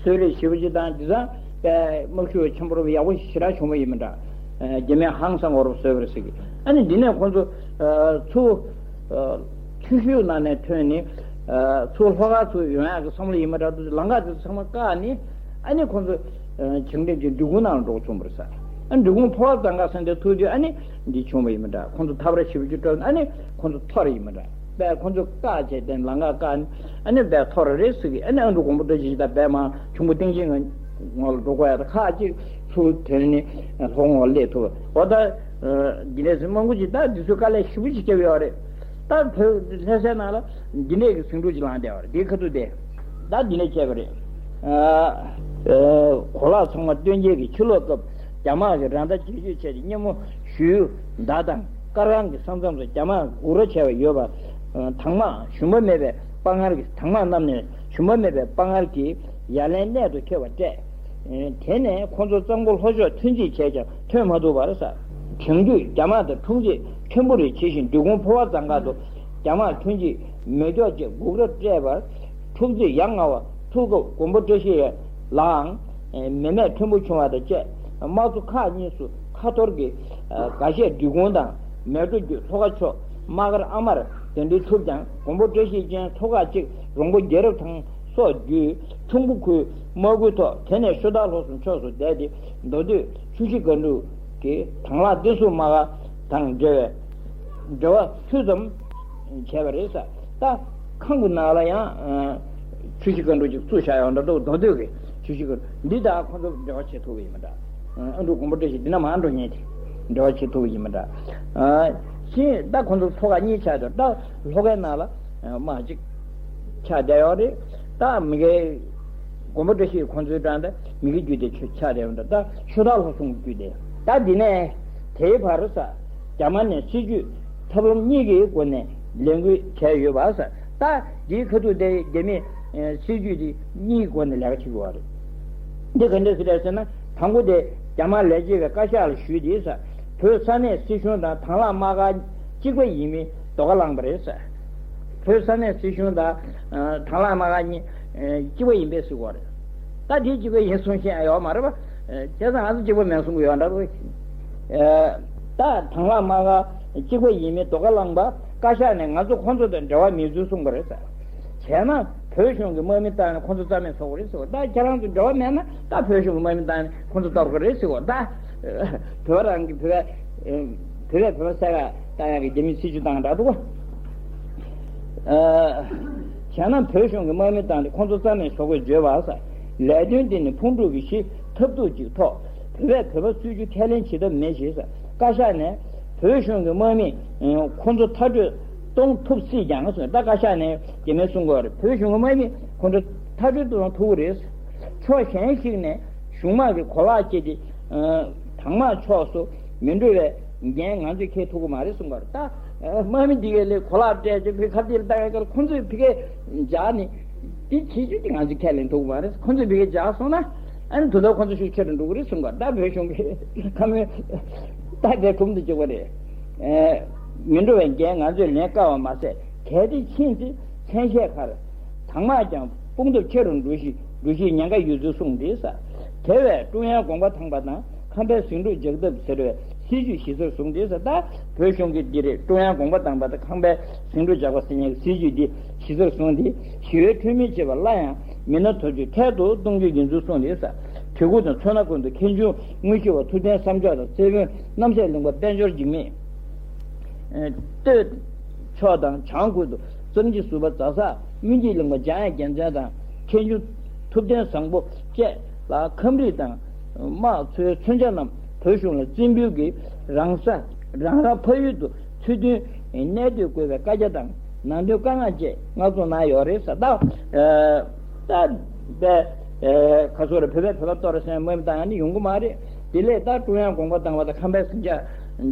གསོལ་རས་ཞེ་པོ་ཅིག་བཏང་། དེ་ཚང་དཔེ་དམག་ཤུགས་ཆེན་པོ་རུ་ཡག་པོ་ཞེ་དྲག་བྱུང་བ་ཡིན་མི་འདྲ། རྒྱ་མིས་ཧང་སང་བ་རུ་བཟོས་པ་རེད་ཟེར་གི། ཨ་ནི་འདི་ནས་ཁོང་ཚོ་ཚུར་ཆུ་ཤུར་ནང་ནས་ཐོན་ནས་ཚུར་ལྷོ་ཁ་ཚུར་ཡོང་ཡག་གི་བསམ་བློ་ཡིན་མི་འདྲ་འདུག་ལམ་ཁ་དེ་ཚོ་ཚང་མ་བཀག་ནས། ཨ་ནི་ཁོང་ཚོ་བྱང་འདྲེན་གྱི་འབྲི་གུང་ནང་ལ་འགྲོ་བྱུང་བ་རེད་ས། ཨ་འབྲི་གུང་འཕོ་བ་གཙང་ཁ་ས་འདིར་ཐུག་དུས་ཨ་ནི་འདི་བྱུང་བ་ཡིན་མི་འདྲ། ཁོང་ཚོ་ཐབས་ར་ཞེ་པོ་ཅིག་སྤྲོད། ཨ་ནི་ཁོང་ཚོ་ཐོར་ཡིན་མི་འདྲ། དཔེ་ཁོ་ཚོ་བཀག་བྱས་ཏེ་ལམ་ཁ་བཀག་ནས་ཨ་ནི་དཔེ་ཐོར་རེད་ཟེར་གི། ཨ་ནི་ཨ་འབྲུག་མགོན་པོ་བཀྲ་ཤིས་དང་དཔེ་མ་ཁྱུང་པོ་སྟེང་ཆེན་ངོས་ལ་འགྲོ་དགོས་ཡ་ད་ཁག་ཅིག་ཚུར་ཐོན་ནས་ལྷོ་ངོས་སླེབས་ཐུབ། འོ་ད་འདི་འདྲས་སེ་མང་པོ་ཅིག་ད་འདི་ཚོས་དཀའ་ལས་ཞེ་པོ་ཅིག་བརྒྱབ་ཡོད་རེད། ད་བོད་ལྷ་སའི་ནང་ལ་འདི་འདྲས་ཀྱི་ཟིང་འཁྲུག་ཅིག་ལངས་བསྡད་ཡོད་རེད། དེའི་ཁ་ཐུག་དེ་ད་འདི་འདྲས་བྱས་པ་རེད། གོ་ལག་ཚང་མ་བཏོན་འཁྱེར་གྱིས་ཕྱིར་ལོག་སྐབས་རྒྱ་དམག་གིས་རང་ལྟ་བྱེད་སྤྱོད་བྱས་ཏེ་སྙན་མོ་ཞུས། མདའ་དང་དཀར་ཁང་གི་ས་མཚམས་སུ་རྒྱ་དམག་སྒུག་ར་བྱས་པ་ཡོད་པ། དྭངས་མ་ཞུམ་པ་མེད་པའི་དཔའ་ངར་གྱིས། དྭངས་མ་རྣམས་ནས་ཞུམ་པ་མེད་པའི་དཔའ་ངར་གྱིས་ཡ་ལན་གནད་དུ་འཁེལ་བ་སྤྲད། དེ་ནས་ཁོང་ཚོ་གཙང་པོ་ལྷོ་ཕྱོགས་ཐོན་རྩིས་བྱས་ཀྱང་ཐོན་མ་ཐུབ་པར་ས། དེང་དུས་རྒྱ་དམག་དང་འཁྲུག་རྩོད་ཕྲན་བུ་རེ་བྱེད་བཞིན་འབྲི་གུང་འཕོ་བ་གཙང་ཁ་དུ་རྒྱ་དམག་ཐོན་རྗེས་མེ་སྒྱོགས་བཅས་སྒུག་ར་སྤྲད་པར་འཁྲུག་རྩོད་ཡ་ང་བ་ཐུག་སྐབས་མགོན་པོ་བཀྲ་ཤིས་ལའང་མེ་མེད་ཕྲན་བུ་བྱུང་བ་དང་བཅས་དམག་ཚོ་ཁག་གཉིས་སུ་ཁ་ཐོར་གྱིས། འགའ་ཤས་འབྲི་གུང་དང་མལ་གྲོ་རྒྱུད་ལྷོ་ཁ་ཕྱོགས་དམག་སྒར་ཨ་མར་གདན་འདྲེན་ཐུབ་ཀྱང་མགོན་པོ་བཀྲ་ཤིས་ཅན་ཚོ་ཁག་གཅིག་རོང་པོ་རྒྱལ་རབས་ཐང་སོགས་བརྒྱུད་ཁྱུང་པོ་ཁུལ་དམག་ཁུལ་ཐོག་དེ་ནས་ཤོ་སྟག་ལྷོ་གསུམ་ཕྱོགས་སུ་བསྡད་དེ་མདོ་སྟོད་ཆུ་བཞི་སྒང་དྲུག་གི་དྭང་བླངས་བསྟན་སྲུང་དམག་དང་འབྲེལ་བའི་འབྲེལ་བ་ཚུད་ཙམ་བྱས་པ་རེད་ས། ད་ཁམས་ཀྱི་ནང་ལ་ཡང་ཆུ་བཞི་སྒང་དྲུག་ཅིག་བཙུགས་བཞག་ཡོད་འདྲ་འདུག་མདོ་སྟོད་ཀྱི་ཆུ་བཞི་སྒང་དྲུག་འདི་དང་ཁོང་ཚོ་འབྲེལ་བ་བྱེད་ཐུབ་པ་ཡིན་མི་འདྲ། ཨ་འབྲུག་མགོན་པོ་བཀྲ་ཤིས་འདི་ན་མར་འགྲོ་མཁན་དེ་འབྲེལ་བ་བྱེད་ཐུབ་པ་ཡིན་མི་འདྲ། ཨ་ཕྱིན་ད་ཁོང་ཚོ་ཚོ་ཁག་གཉིས་ཆགས་འདུག་ད་ལྷོ་ཁའི་ནང་ལ་དམག་ཅིག་ཆགས་བསྡད་ཡོད་རེད། ད་མི་ཁའི་མགོན་པོ་བཀྲ་ཤིས་ཁོང་ཚོའི་འགྲམ་ད་མི་ཁའི་རྒྱུད་དེ་ཆགས་བསྡད་ཡོད་འདྲ། ད་ཤོ་སྟག་ལྷོ་གསུམ་གྱི་རྒྱུད་དེ་ད་འདི་ནས་དེའི་བར་ས་རྒྱ་དམར་ནས་སྲིད་ཇུས་ཐབས་ལམ་གཉིས་ཀྱི་སྒོ་ནས་ལས་འགུལ་བྱས་ཡོད་པ་ས། ད་འདིའི་ཁ་ཐུག་དེ་རྒྱ་མིས་སྲིད་ཇུས་དེ་གཉིས་ཀྱི་སྒོ་ནས་ལས་ཀ་བྱེད་དགོས་པ་རེད། འདི་ག་འདྲ་ཟེར་རེད་ཟེར་ན། དང་པོ་དེ་རྒྱ་དམར་ལས་བྱེད་ཀྱི་བཀའ་ཤག་ལ་ཞུས་ཏེ་ཟེར། བོད་ས་གནས་སྲིད་གཞུང་དང་དྭང་བླངས་དམག་སྒར་གཅིག་པ་ཡིན་མིན་རྡོག་རྐང་བླངས་པ་རེད་ཟེར། བོད་ས་གནས་སྲིད་གཞུང་དང་དྭང་བླངས་དམག་སྒར་གཉིས་གཅིག་པ་ཡིན་པས་ཟེར་གྱི་ཡོད་རེད། ད་དེ་གཅིག་པ་ཡིན་གསུང་བཤད་ཡོད་མ་རེད་པ། བྱས་ཙང་ང་ཚོ་གཅིག་པ་མིན་གསུང་གི་ཡོད་འདྲ་པོ། ད་དྭང་བླངས་དམག་སྒར་གཅིག་པ་ཡིན་མིན་རྡོག་རྐང་བླངས་པ། བཀའ་ཤག་ནས་ང་ཚོ་ཁོང་ཚོ་དང་འབྲེལ་བ་མེད་ཚུལ་གསུངས་པ་རེད་ཟེར། བྱས་ན་བོད་གཞུང་གི་དམག་མི་བཏང་ནས་ཁོང་ཚོ་རྩ་མེད་བཟོ་དགོས་རེད་ཟེར་བ། ད་ཁྱེད་རང་ཚོ་འབྲེལ་བ་མེད་ན་ད་བོད་གཞུང་གི་དམག་མི་བཏང་ནས་ཁོང་ཚོ་གཏོར་དགོས་རེད་ཟེར་བ། ད་བོད་པ་རང་གི་བོད་པ་བོད་པས་བོད་པ་བསད་ག་བཏང་ཡག་གི་རྒྱ་མིའི་སྲིད་ཇུས་བཏང་འདྲ་འདུག་ག་བྱས་ན་བོད་གཞུང་གི་དམག་མི་བཏང་སྟེ་ཁོང་ཚོ་རྩ་མེད་བཟོ་དགོས་བརྗོད་པ་ཟེར། ལས་དོན་འདི་ནི་ཕུང་དཀྲུག་གི་གཞི་ཐབས་སྡུག་ཅིག་ཐོག་བོད་པས་བོད་པ་གསོད་རྒྱུ་ཁས་ལེན་བྱེད་ཐབས་མེད་ཞེས་ཟེར། བཀའ་ཤག་ནས་བོད་གཞུང་གི་དམག་མི་ཁོང་ཚོ་མཐར་སྐྲོད་གཏོང་ཐུབ་སྲིད་ཀྱང་ཟེར། ད་བཀའ་ཤག་ནས་རྒྱ་མིར་གསུང་གི་ཡོད་རེད། བོད་གཞུང་གི་དམག་མི་ཁོང་ཚོ་མཐར་སྐྲོད་གཏོང་ཐུབ་ཀྱི་རེད། ཕྱོགས་གཞན་ཞིག་ནས་གཞུང་དམག་གི་གོ་ལག་སྤྱད་དེ་དྭང་དམག་ཕྱོགས་སུ་མི་འགྲོ་བའི་འགན་ང་ཚོས་འཁྱེར་ཐུབ་ཀྱི་མ་རེད་གསུངས་པ་རེད། ད་དམག་མི་འདི་གའི་ལས་གོ་ལག་སྤྲད་ཅིག་ཕའི་ཁ་གཏད་ལ་བཏང་ཡ་ཁར་ཁོང་ཚོས་ཕ་གིར་འཇགས་ནས་འདི་བྱེད་རྒྱུ་དེ་ང་ཚོས་ཁས་ལེན་ཐུབ་ཀྱི་མ་རེད། ཁོང་ཚོས་ཕ་གིར་འཇགས་སོང་ན་ཨ་ནི་དུས་ཐོག་ཁོང་ཚོ་ཤུགས་ཆེ་རུ་འགྲོ་གི་རེད་གསུངས་པ། ད་བོད་གཞུང་གི་ཁ་མོས་ད་དེ་གྲུབ་འདུག་བྱེད་དགོས་རེད། མི་འགྲོ་བའི་འགན་ང་ཚོས་ལེན་དཀའ་བ་མ་ཟད། གལ་ཏེ་ཕྱིན་ཚེ་མཚན་ཤས་ཁར་དྭང་དམག་ཀྱང་དཔུང་སྟོབས་ཆེ་རུ་འགྲོ་གཞི་འགྲོ་གཞིའི་ཉེན་ཁ་ཡོད་ཚུལ་གསུངས་ཏེ་ཟེར། དེ་བས་ཀྲུང་དབྱང་དགོངས་པ་དྭངས་པ་དང་ཁམས་པའི་ཟིང་འཁྲུག་འཇགས་ཐབས་ཟེར་བའི་སྲིད་ཇུས་གཞི་རྩར་བཟུང་སྟེ་ཟེར། ད་བོད་གཞུང་གིས་འདི་རེད། ཀྲུང་དབྱང་དགོངས་པ་དྭངས་པ་དང་ཁམས་པའི་ཟིང་འཁྲུག་འཇགས་པ་ཟེར་མཁན་གྱི་སྲིད་ཇུས་འདི་གཞི་རྩར་བཟུང་སྟེ་ཞི་བའི་ཁྲོད་མི་བྱེད་པ་སླར་ཡང་མི་སྣ་དོན་གཅོད་འཕྲལ་དུ་གཏོང་རྒྱུ་ཡིན་ཚུལ་གསུངས་ཏེ་ཟེར། གྲི་གུག་དང་ཚོན་སྣ་ཀུན་ཏུ་མཁན་ཆུང་དངུལ་ཤུགས་པ་ཐུབ་བསྟན་བསམ་འཇོག་དང་རྩེ་དཔོན་རྣམ་སྲས་གླིང་པ་དཔལ་འབྱོར་འཇིགས་མེད། སྟོད་ཕྱོགས་དང་བྱང་ཁུལ་དུ་གཙང་ཆུ་ཟུར་པ་རྫ་ས་སྨིན་སྐྱིད་གླིང་པ་འཇམ་དབྱངས་རྒྱལ་མཚན་དང་མཁན་ཆུང་ཐུབ་བསྟན་བཟང་པོ་བཅས་ལ་ཁམས་རིགས་དང་དམག་ཚོའི་མཚོན་ཆ་རྣམས་བོད་གཞུང་ལ་བཙན་འབུལ་གྱིས་རང་ས་རང་རང་ཕ་ཡུལ་དུ་ཚུལ་མཐུན་གནས་སྡོད་དགོས་པའི་བཀའ་རྒྱ་དང་ནང་དོན་བཀའ་མངགས་བཅས་མངགས་གཏོང་གནང་ཡོད་རེད་ཟེར། ད་ད་པའི་ཁ་སོ་རེ་བོད་པའི་བོད་པ་ཏོ་རེ་སེང་དམག་མི་བཏང་ཡ་ནི་ཡོང་གི་མ་རེད། དེ་ལས་ད་ཀྲུང་དབྱང་དགོངས་པ་དྭངས་པ་དང་ཁམས་པའི་ཟིང་ཆ་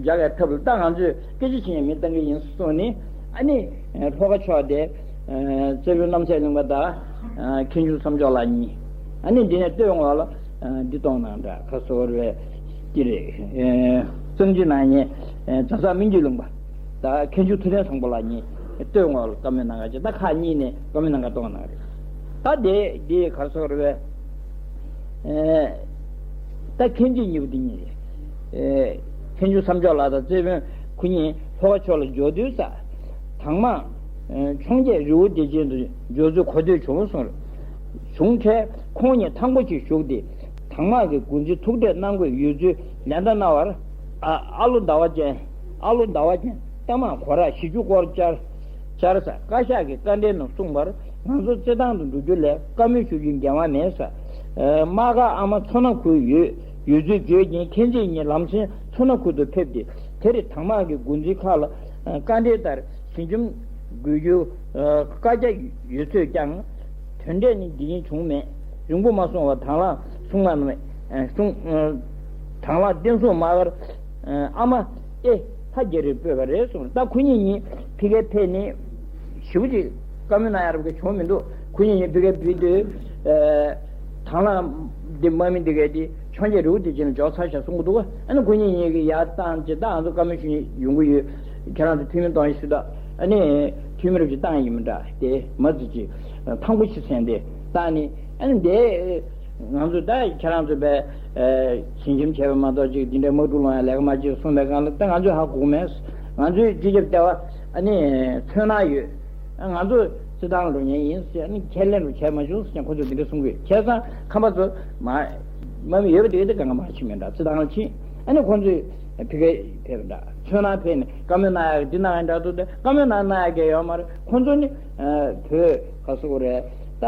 འཇགས་པའི་ཐབས་ལ་ད་ང་ཚོས་སྐད་ཆ་བྱེད་ཡ་མི་བཏང་གི་ཡིན་གསུངས་ནས། ཨ་ནི་ལྷོ་ཁ་ཕྱོགས་དེ་རྩེ་དཔོན་རྣམ་སྲས་གླིང་པ་དང་མཁན་ཆུང་བསམ་འཇོག་ལགས་གཉིས། ཨ་ནི་འདི་ནས་སྟོད་ངོས་ལ་འདི་གཏོང་གནང་འདྲ་ཁ་སོ་རེ་དེ་རེད། གཙང་ཆུ་ནང་ཉེ་རྫ་ས་སྨིན་སྐྱིད་ལུང་པ། ད་མཁན་ཆུང་ཐུབ་བསྟན་བཟང་པོ་ལགས་གཉིས་སྟོད་ངོས་ལ་བཀའ་མོལ་གནང་ག་བྱས། ད་ཁག་གཉིས་ནས་བཀའ་མོལ་གནང་ག་གཏོང་གནང་རེད། ད་དེ་དེ་ག་རེ་ཟེར་དགོས་རེད་པས། ད་མཁན་ཆེན་གཉིས་པོ་དེ་གཉིས་རེད། མཁན་ཆུང་བསམ་འཇོག་ལགས་དང་རྩེ་དཔོན་ཁོ་གཉིས་ལྷོ་ཁ་ཕྱོགས་ལ་འབྱོར་དུས་ས་དྭངས་མ་འཕྱོངས་རྒྱས་རི་བོ་བདེ་ཆེན་དུ་འབྱོར་ཚུལ་གོ་ཐོས་བྱུང་གསུངས་རེད། བྱུང་འཕྲལ་ཁོང་གཉིས་ཐང་པོ་ཅིག་ཞུགས་ཏེ་དྭངས་མ་གི་འགོ་འཛིན་ཐུག་འཕྲད་གནང་དགོས་ཡོད་ཚུལ་ལན་བརྡ་གནང་བར། ཨ་ཨ་ལོ་ཟླ་བ་ཅན། ཨ་ལོ་ཟླ་བ་ཅན་རྟ་དམག་གོ་རག་བཞི་བཅུ་སྐོར་བཅར་བཅར་ས་བཀའ་ཤག་གི་བཀའ་འགྲེལ་ནང་གསུངས་པར་ང་ཚོ་རྩེད་ཐང་དུ་འགྲོ་རྒྱུ་ལས་བཀའ་མོལ་ཞུ་རྒྱུའི་འགན་དབང་མེད་ས། དམག་སྒར་ཨ་མ་མཚོ་སྣ་ཁུལ་ཡོད་ཡོད་ཚུལ་བརྗོད་ཀྱིན་མཁན་ཆེན་གཉིས་ལམ་སེང་མཚོ་སྣ་ཁུལ་དུ་ཕེབས་ཏེ་དེར་དྭངས་མ་གི་འགོ་འཛིན་ཁག་ལ་བཀའ་འགྲེལ་ལྟར་ཞི་འཇམ་དགོས་རྒྱུ་བཀའ་རྒྱ་ཡོད་ཚོད་ཀྱང་། དོན་འབྲས་ནི་འདི་ཉིད་བྱུང་མེད། རིང་པོ་མ་སོང་བར་དྭང་བླངས་སྲུང་མ་རྣམས་སྲུང་དྭངས་བླངས་བསྟན་སྲུང་དམག་སྒར་ཨ་མ་ཨེ་ལྷ་རྒྱལ་རིར་སྤོས་པ་རེད་གསུངས། ད་ཁོ་གཉིས་གཉིས་ཕ་གིར་ཕེབས་ནས་ཞེ་པོ་ཅིག་བཀའ་མོལ་གནང་ཡ་རབས་ཀྱི་བྱུང་མི་འདུག་ཁོ་གཉིས་གཉིས་ཕ་གིར་ཕེབས་དུས་དྭངས་བླངས་འདི་དམག་མི་འདི་གས་དེ་འཕྱོངས་རྒྱས་རི་བོ་བདེ་ཆེན་ལ་འབྱོར་ཚར་ཤག་གསུང་གི་འདུག་ཨ་ནི་ཁོ་གཉིས་གཉིས་ཀྱིས་ཡར་བཏང་ཅིག་ད་ང་ཚོ་བཀའ་མོལ་ཞུ་ཡོང་གི་ཡོད། ཁྱེད་རང་ཚོ་འཐུས་མི་གཏོང་ཡིན་ཟེར་ད། ཨ་ནི་འཐུས་མི་རབས་ཅིག་བཏང་ཡིན་མི་འདྲ་དེ་མ་ཙི་ཅིག་ཐང་པོ་ཆེ་ཚན་དེ་བཏང་ནི། ཨ་ནི་དེ་ང་ཚོ་ད་ཁྱེད་རང་ཚོ་བས་ཞི་འཇམ་བྱས་པ་མ་གཏོགས་ཅིག་འདི་འདྲའི་དམག་འཁྲུག་སློང་ཡ་ལས་ཀ་མ་བྱེད་གསུངས་པའི་སྒང་ལ་ད་ང་ཚོས་ཧ་གོ་གི་མེད། ང་ཚོའི་སྤྱི་ཁྱབ་ལྟེ་བ་ཨ་ནི་མཚོན་ན་ཡོད། ཨ་ང་ཚོ་རྩེད་ཐང་ལ་འགྲོ་མཁན་ཡིན་ཟེར་ཨ་ནི་ཁས་ལེན་རུ་བྱས་མ་བྱུང་ཟེར་ཀྱང་ཁོ་ཚོས་འདི་འདྲ་གསུང་གི་ཡོད། བྱས་ཙང་ཁམས་པ་ཚོ་མ་མ་མི་ཡོད་པ་དེ་ག་དེ་གང་ག་མ་ཕྱིན་མེད་འདྲ་རྩེད་ཐང་ལ་ཕྱིན། ཨ་ནི་ཁོ་ཚོས་ཕ་གིར་ཕེབས་པ་འདྲ། མཚོན་ན་ཕེབས་ནས་བཀའ་མོལ་གནང་ཡག་འདི་གནང་ཡག་འདྲ་འདུག་སྟེ་བཀའ་མོལ་གནང་གནང་ཡག་གི་ཡོད་མ་རེད། ཁོ་ཚོ་ནི་བོད་ག་སུ་རེད་ད་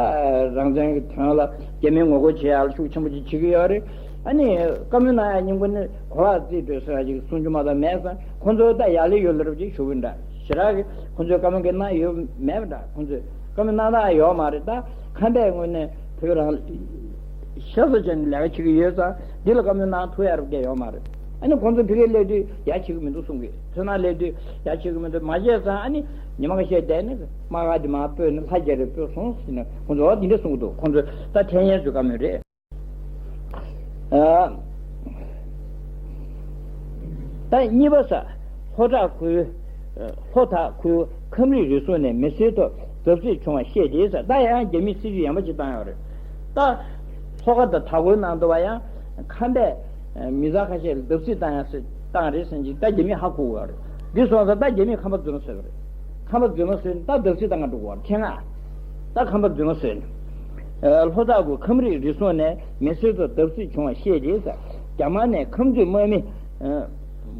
རང་བཙན་གྱི་དོན་ལ་རྒྱ་མིའི་ངོ་རྒོལ་བྱེད་ཡག་ལ་ཤུགས་ཆེན་པོ་ཅིག་བྱེད་ཀྱི་ཡོད་རེད། ཨ་ནི་བཀའ་མོལ་གནང་ཡག་སྙིང་པོ་ནི་གོ་ལག་རྩིས་སྤྲོད་ཟེར་ཡག་ཅིག་གསུང་རྒྱུ་མ་གཏོགས་མེད་ཙང་ཁོ་ཚོ་ད་ཡག་ལེ་ཡོད་ལེ་རབ་ཅིག་ཞུ་གི་འདྲ། ཞེ་དྲག་གི་ཁོ་ཚོས་བཀའ་མོལ་གྱི་གནང་ཡོད་མེད་པ་འདྲ། ཁོ་ཚོས་བཀའ་མོལ་གནང་སྟངས་ཡོད་མ་རེད། ད་ཁམས་པའི་ངོས་ནས་བོད་རང་ཤ་ཚ་ཅན་ལས་ཀ་བྱེད་ཀྱི་ཡོད་ཙང་འདི་ལ་བཀའ་མོལ་གནང་ཐུབ་ཡ་རབས་བསྡད་ཡོད་མ་རེད། ཨ་ནི་ཁོང་ཚོ་ཕ་གིར་སླེབས་དུས་ཡ་བྱེད་ཀྱི་མི་འདུག་གསུང་གི། མཚོན་ན་སླེབས་དུས་ཡ་བྱེད་ཀྱི་མི་འདུག་མ་བྱས་ཙང་ཨ་ནི་ཉི་མ་ཁ་ཤས་བསྡད་ནས་དམག་སྒར་འདི་མར་སྤོས་ནས་ལྷ་རྒྱལ་རིར་སྤོས་སོང་ཟེར་ནས་ཁོང་ཚོ་འོ་འདི་འདྲ་གསུང་གི་འདུག་ཁོང་ཚོ་ད་འཐེན་ཡས་ཚོའི་བཀའ་མོལ་རེད། ཨ། ད་གཉིས་པ་ས། ལྷོ་བྲག་ཁུལ། ལྷོ་བྲག་ཁུལ་ཁམས་རིགས་རུ་ཟུར་ནས་མི་སེར་ཐོག་བརྡབ་གསིག་བྱུང་བ་བཤད་དེ་ས། ད་ཡང་རྒྱ་མིས་སྲིད་ཇུས་ཡང་པ་ཅིག་བཏང་ཡོད་རེད། ད་ལྷོ་ཁ་དང་བྲག་འགོའི་ནང་དུ་བ་ཡང་ཁམས་པའི་མི་ཚང་ཁ་ཤས་ལ་བརྡབ་གསིག་བཏང་ཡ་སེ་བཏང་རེད་ཟེར་གྱི། ད་རྒྱ་མིས་ཧ་གོ་གི་ཡོད་རེད། འདི་སོང་ཙང་ད་རྒྱ་མིས་ཁམས་པ་རྫུན་མ་བཟོས་པ་རེད། ཁམས་པ་རྫུན་མ་བཟོས་ནས་ད་བརྡབ་གསིག་བཏང་ག་འགྲོ་གི་ཡོད་རེད། ཁྱེད་ང་། ད་ཁམས་པ་རྫུན་མ་བཟོས་ནས། ལྷོ་བྲག་ཁུལ་ཁམས་རིགས་རུ་ཟུར་ནས་མི་སེར་ཚོ་བརྡབ་གསིག་བྱུང་བ་བཤད་དེ་ས། རྒྱ་དམར་ནས་ཁམས་ཚུད་དམག་མི།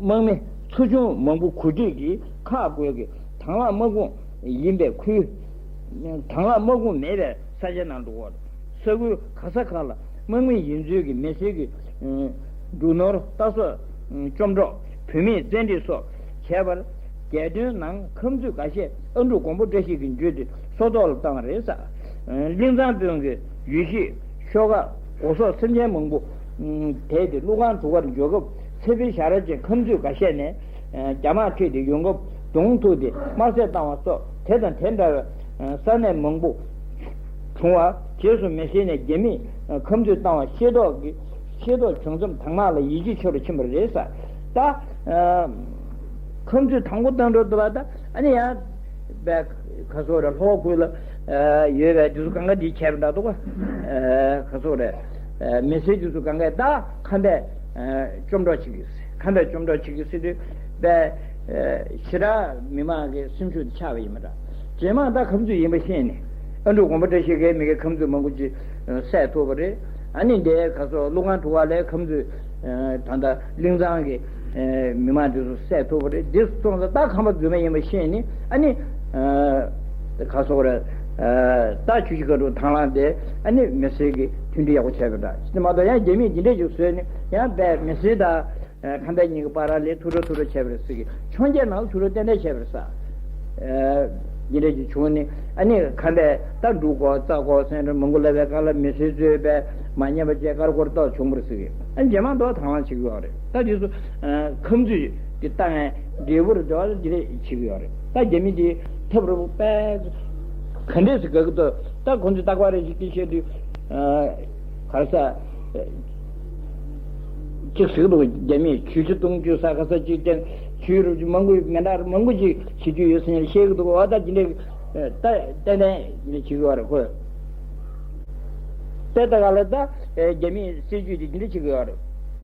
དམག་མི་ཚོ་ཆུང་མང་པོ་གོ་སྒྲིག་གིས་ཁག་བགོས་ཀྱིས་དྭང་བླངས་དམག་དཔུང་ཡིན་པའི་ཁུལ། དྭང་བླངས་དམག་དཔུང་མེད་པའི་ས་ཆ་ནང་འགྲོ་གི་ཡོད་རེད། ས་ཁུལ་ག་ས་ག་ལ་དམག་མི་ཡིན་ཚུལ་གྱི་མི་སེར་གྱི་འབྲུ་ནོར་རྟ་སོགས་བཅོམ་འཕྲོག་བུད་མེད་བཙན་ཁྲིད་སོགས་བྱས་པར། རྒྱལ་དོན་ནང་ཁམས་ཚུད་འགའ་ཤས་ཨ་འབྲུག་མགོན་པོ་བཀྲ་ཤིས་ཀྱིས་འཇུས་ཏེ་སྲོག་ཐོག་ལ་བཏང་བ་རེད་ཟེར། གླིང་ཚང་དཔོན་གྱི་ཡུལ་ཤུལ་ཤོག་ཁ་སྒོ་ཟོག་སེམས་ཅན་མང་པོ་དེད་དེ་ཀླུ་ཁང་གྲུ་ཁར་འབྱོར་སྐབས་ཚེ་འཕེལ་བྱ་ར་ཅན་ཁམས་ཚུད་འགའ་ཤས་ནས་རྒྱ་དམག་ཁྲིད་དེ་ཡོང་སྐབས་གདོང་ཐུག་སྟེ་དམར་བསད་བཏང་བ་སོགས་དེ་དང་དེ་འདྲ་བའི་ས་གནས་མང་པོ་བྱུང་བ། རྗེས་སུ་མི་སེར་ནས་རྒྱ་མིས་ཁམས་ཚུད་བཏང་བ་ཤེས་རྟོགས་ཀྱི་ཤེས་རྟོགས་བྱུང་མཚམས་དྭང་བླངས་ལ་ཡིད་ཆེས་ཆེ་རུ་ཕྱིན་པ་རེད་ཟེར། ད་ཁམས་ཚུད་དང་པོ་བཏང་འགྲོ་འདུག་བ། ད་ཨ་ནི་ཡང་བས་ག་སོག་རེད། ལྷོ་ཁུལ་ལ་ཡོད་པའི་དེ་ཚོ་གང་ག་འདི་བྱས་པ་འདྲ་འདུག་ག་ག་སོག་རེད། མི་སེར་དེ་ཚོ་གང་ག་ད་ཁམས་པས་བཅོམ་འཕྲོག་བྱེད་ཀྱི། ཁམས་པས་བཅོམ་འཕྲོག་བྱེད་ཀྱི་སྲིད་དུས་པས་ཞེ་དྲག་མི་མང་གི་སེམས་ཤུགས་དེ་ཆག་པ་ཡིན་པ་འདྲ། རྗེས་མ་ད་ཁམས་ཚུད་ཡིན་པ་ཤེས་ནས་ཨ་འབྲུག་མགོན་པོ་བཀྲ་ཤིས་ཀྱིས་མི་སྒེར་ཁམས་ཚུད་མང་པོ་ཅིག་བསད་ཐུབ་པ་རེད། ཨ་ནི་འདི་ག་སོག་ཀླུ་ཁང་གྲུ་ཁ་ལས་ཁམས་ཚུད་ད་ལྟ་གླིང་ཚང་གི་མི་མང་དེ་ཚོ་བསད་ཐུབ་པ་རེད། འདི་སོང་ཙང་ད་ཁམས་པ་རྫུན་མ་ཡིན་པ་ཤེས་ནས་ཨ་ནི་ག་སོག་རེད། ད་ཆུ་བཞི་སྒང་དྲུག་དྭང་བླངས་དེ་ཨ་ནི་མི་སེར་གྱི་མཐུན་སྒྲིལ་ཡག་པོ་བྱས་པ་འདྲ། དེ་མ་གཏོགས་ཡང་རྒྱ་མིས་འདི་འདྲས་ཅིག་བཟོས་ནས་ཡང་བས་མི་སེར་དང་ཁམས་པ་གཉིས་ཀྱི་བར་ལ་ཐུག་འཕྲད་ཐུག་འཕྲད་བྱས་པ་རེད་ཟེར་གི། འཕྱོངས་རྒྱས་ནང་ལ་ཐུག་འཕྲད་ཏན་ཏན་བྱས་པ་རེད་ཟེར། འདི་འདྲས་ཅིག་བྱུང་ནས་ཨ་ནི་ཁམས་པས་ད་འབྲུག་དགོས་རྩྭ་དགོས་ཟེར་འདྲ་མང་པོ་ལབ་པའི་སྐབས་ལ་མི་སེར་ཚོས་བས་མ་ཉན་པ་བྱས་ཀར་ཀོར་ཏོག་བྱུང་བ་རེད་ཟེར་གི། ཨ་རྗེས་མ་མདོ་དྭང་བླངས་བྱེད་ཀྱི་ཡོད་རེད། ད་དེ་ཚོ་ཁམས་ཚུད་དེ་ལྟ་ངན་འབྲས་བུར་འགྲོ་བ་འདི་འདྲས་བྱེད་ཀྱི་ཡོད་རེད། ད་རྒྱ་མི་དེ་ཐབས་རོབ་པས་ག་འདྲས་སེ་དགའ་གི་འདུག་ད་ཁོང་ཚོས་རྟག་པར་རེ་ཞིག་གིས་བཤད་དུས། ག་རེ་ཟ། གཅིག་ཟེར་གི་འདུག་རྒྱ་མིས་ཇུས་ཆ་གཏོང་རྒྱུ་ས་ག་ས་གཅིག་ཅན་ཇུས་རུ་མང་པོ་མི་འདྲ་མང་པོ་ཅིག་བྱེད་རྒྱུ་ཡོད་ཟེར་ནས་བཤད་གི་འདུག་འོ་ད་འདི་འདྲས་ད་ཏན་ཏན་ནས་བྱེད་གི་ཡོད་རེད་ཁོས། དེ་ད་ག་ལ་ད་རྒྱ་མིའི་སྲིད་ཇུས་དེ་འདི་འདྲས་བྱེད་གི་ཡོད་རེད།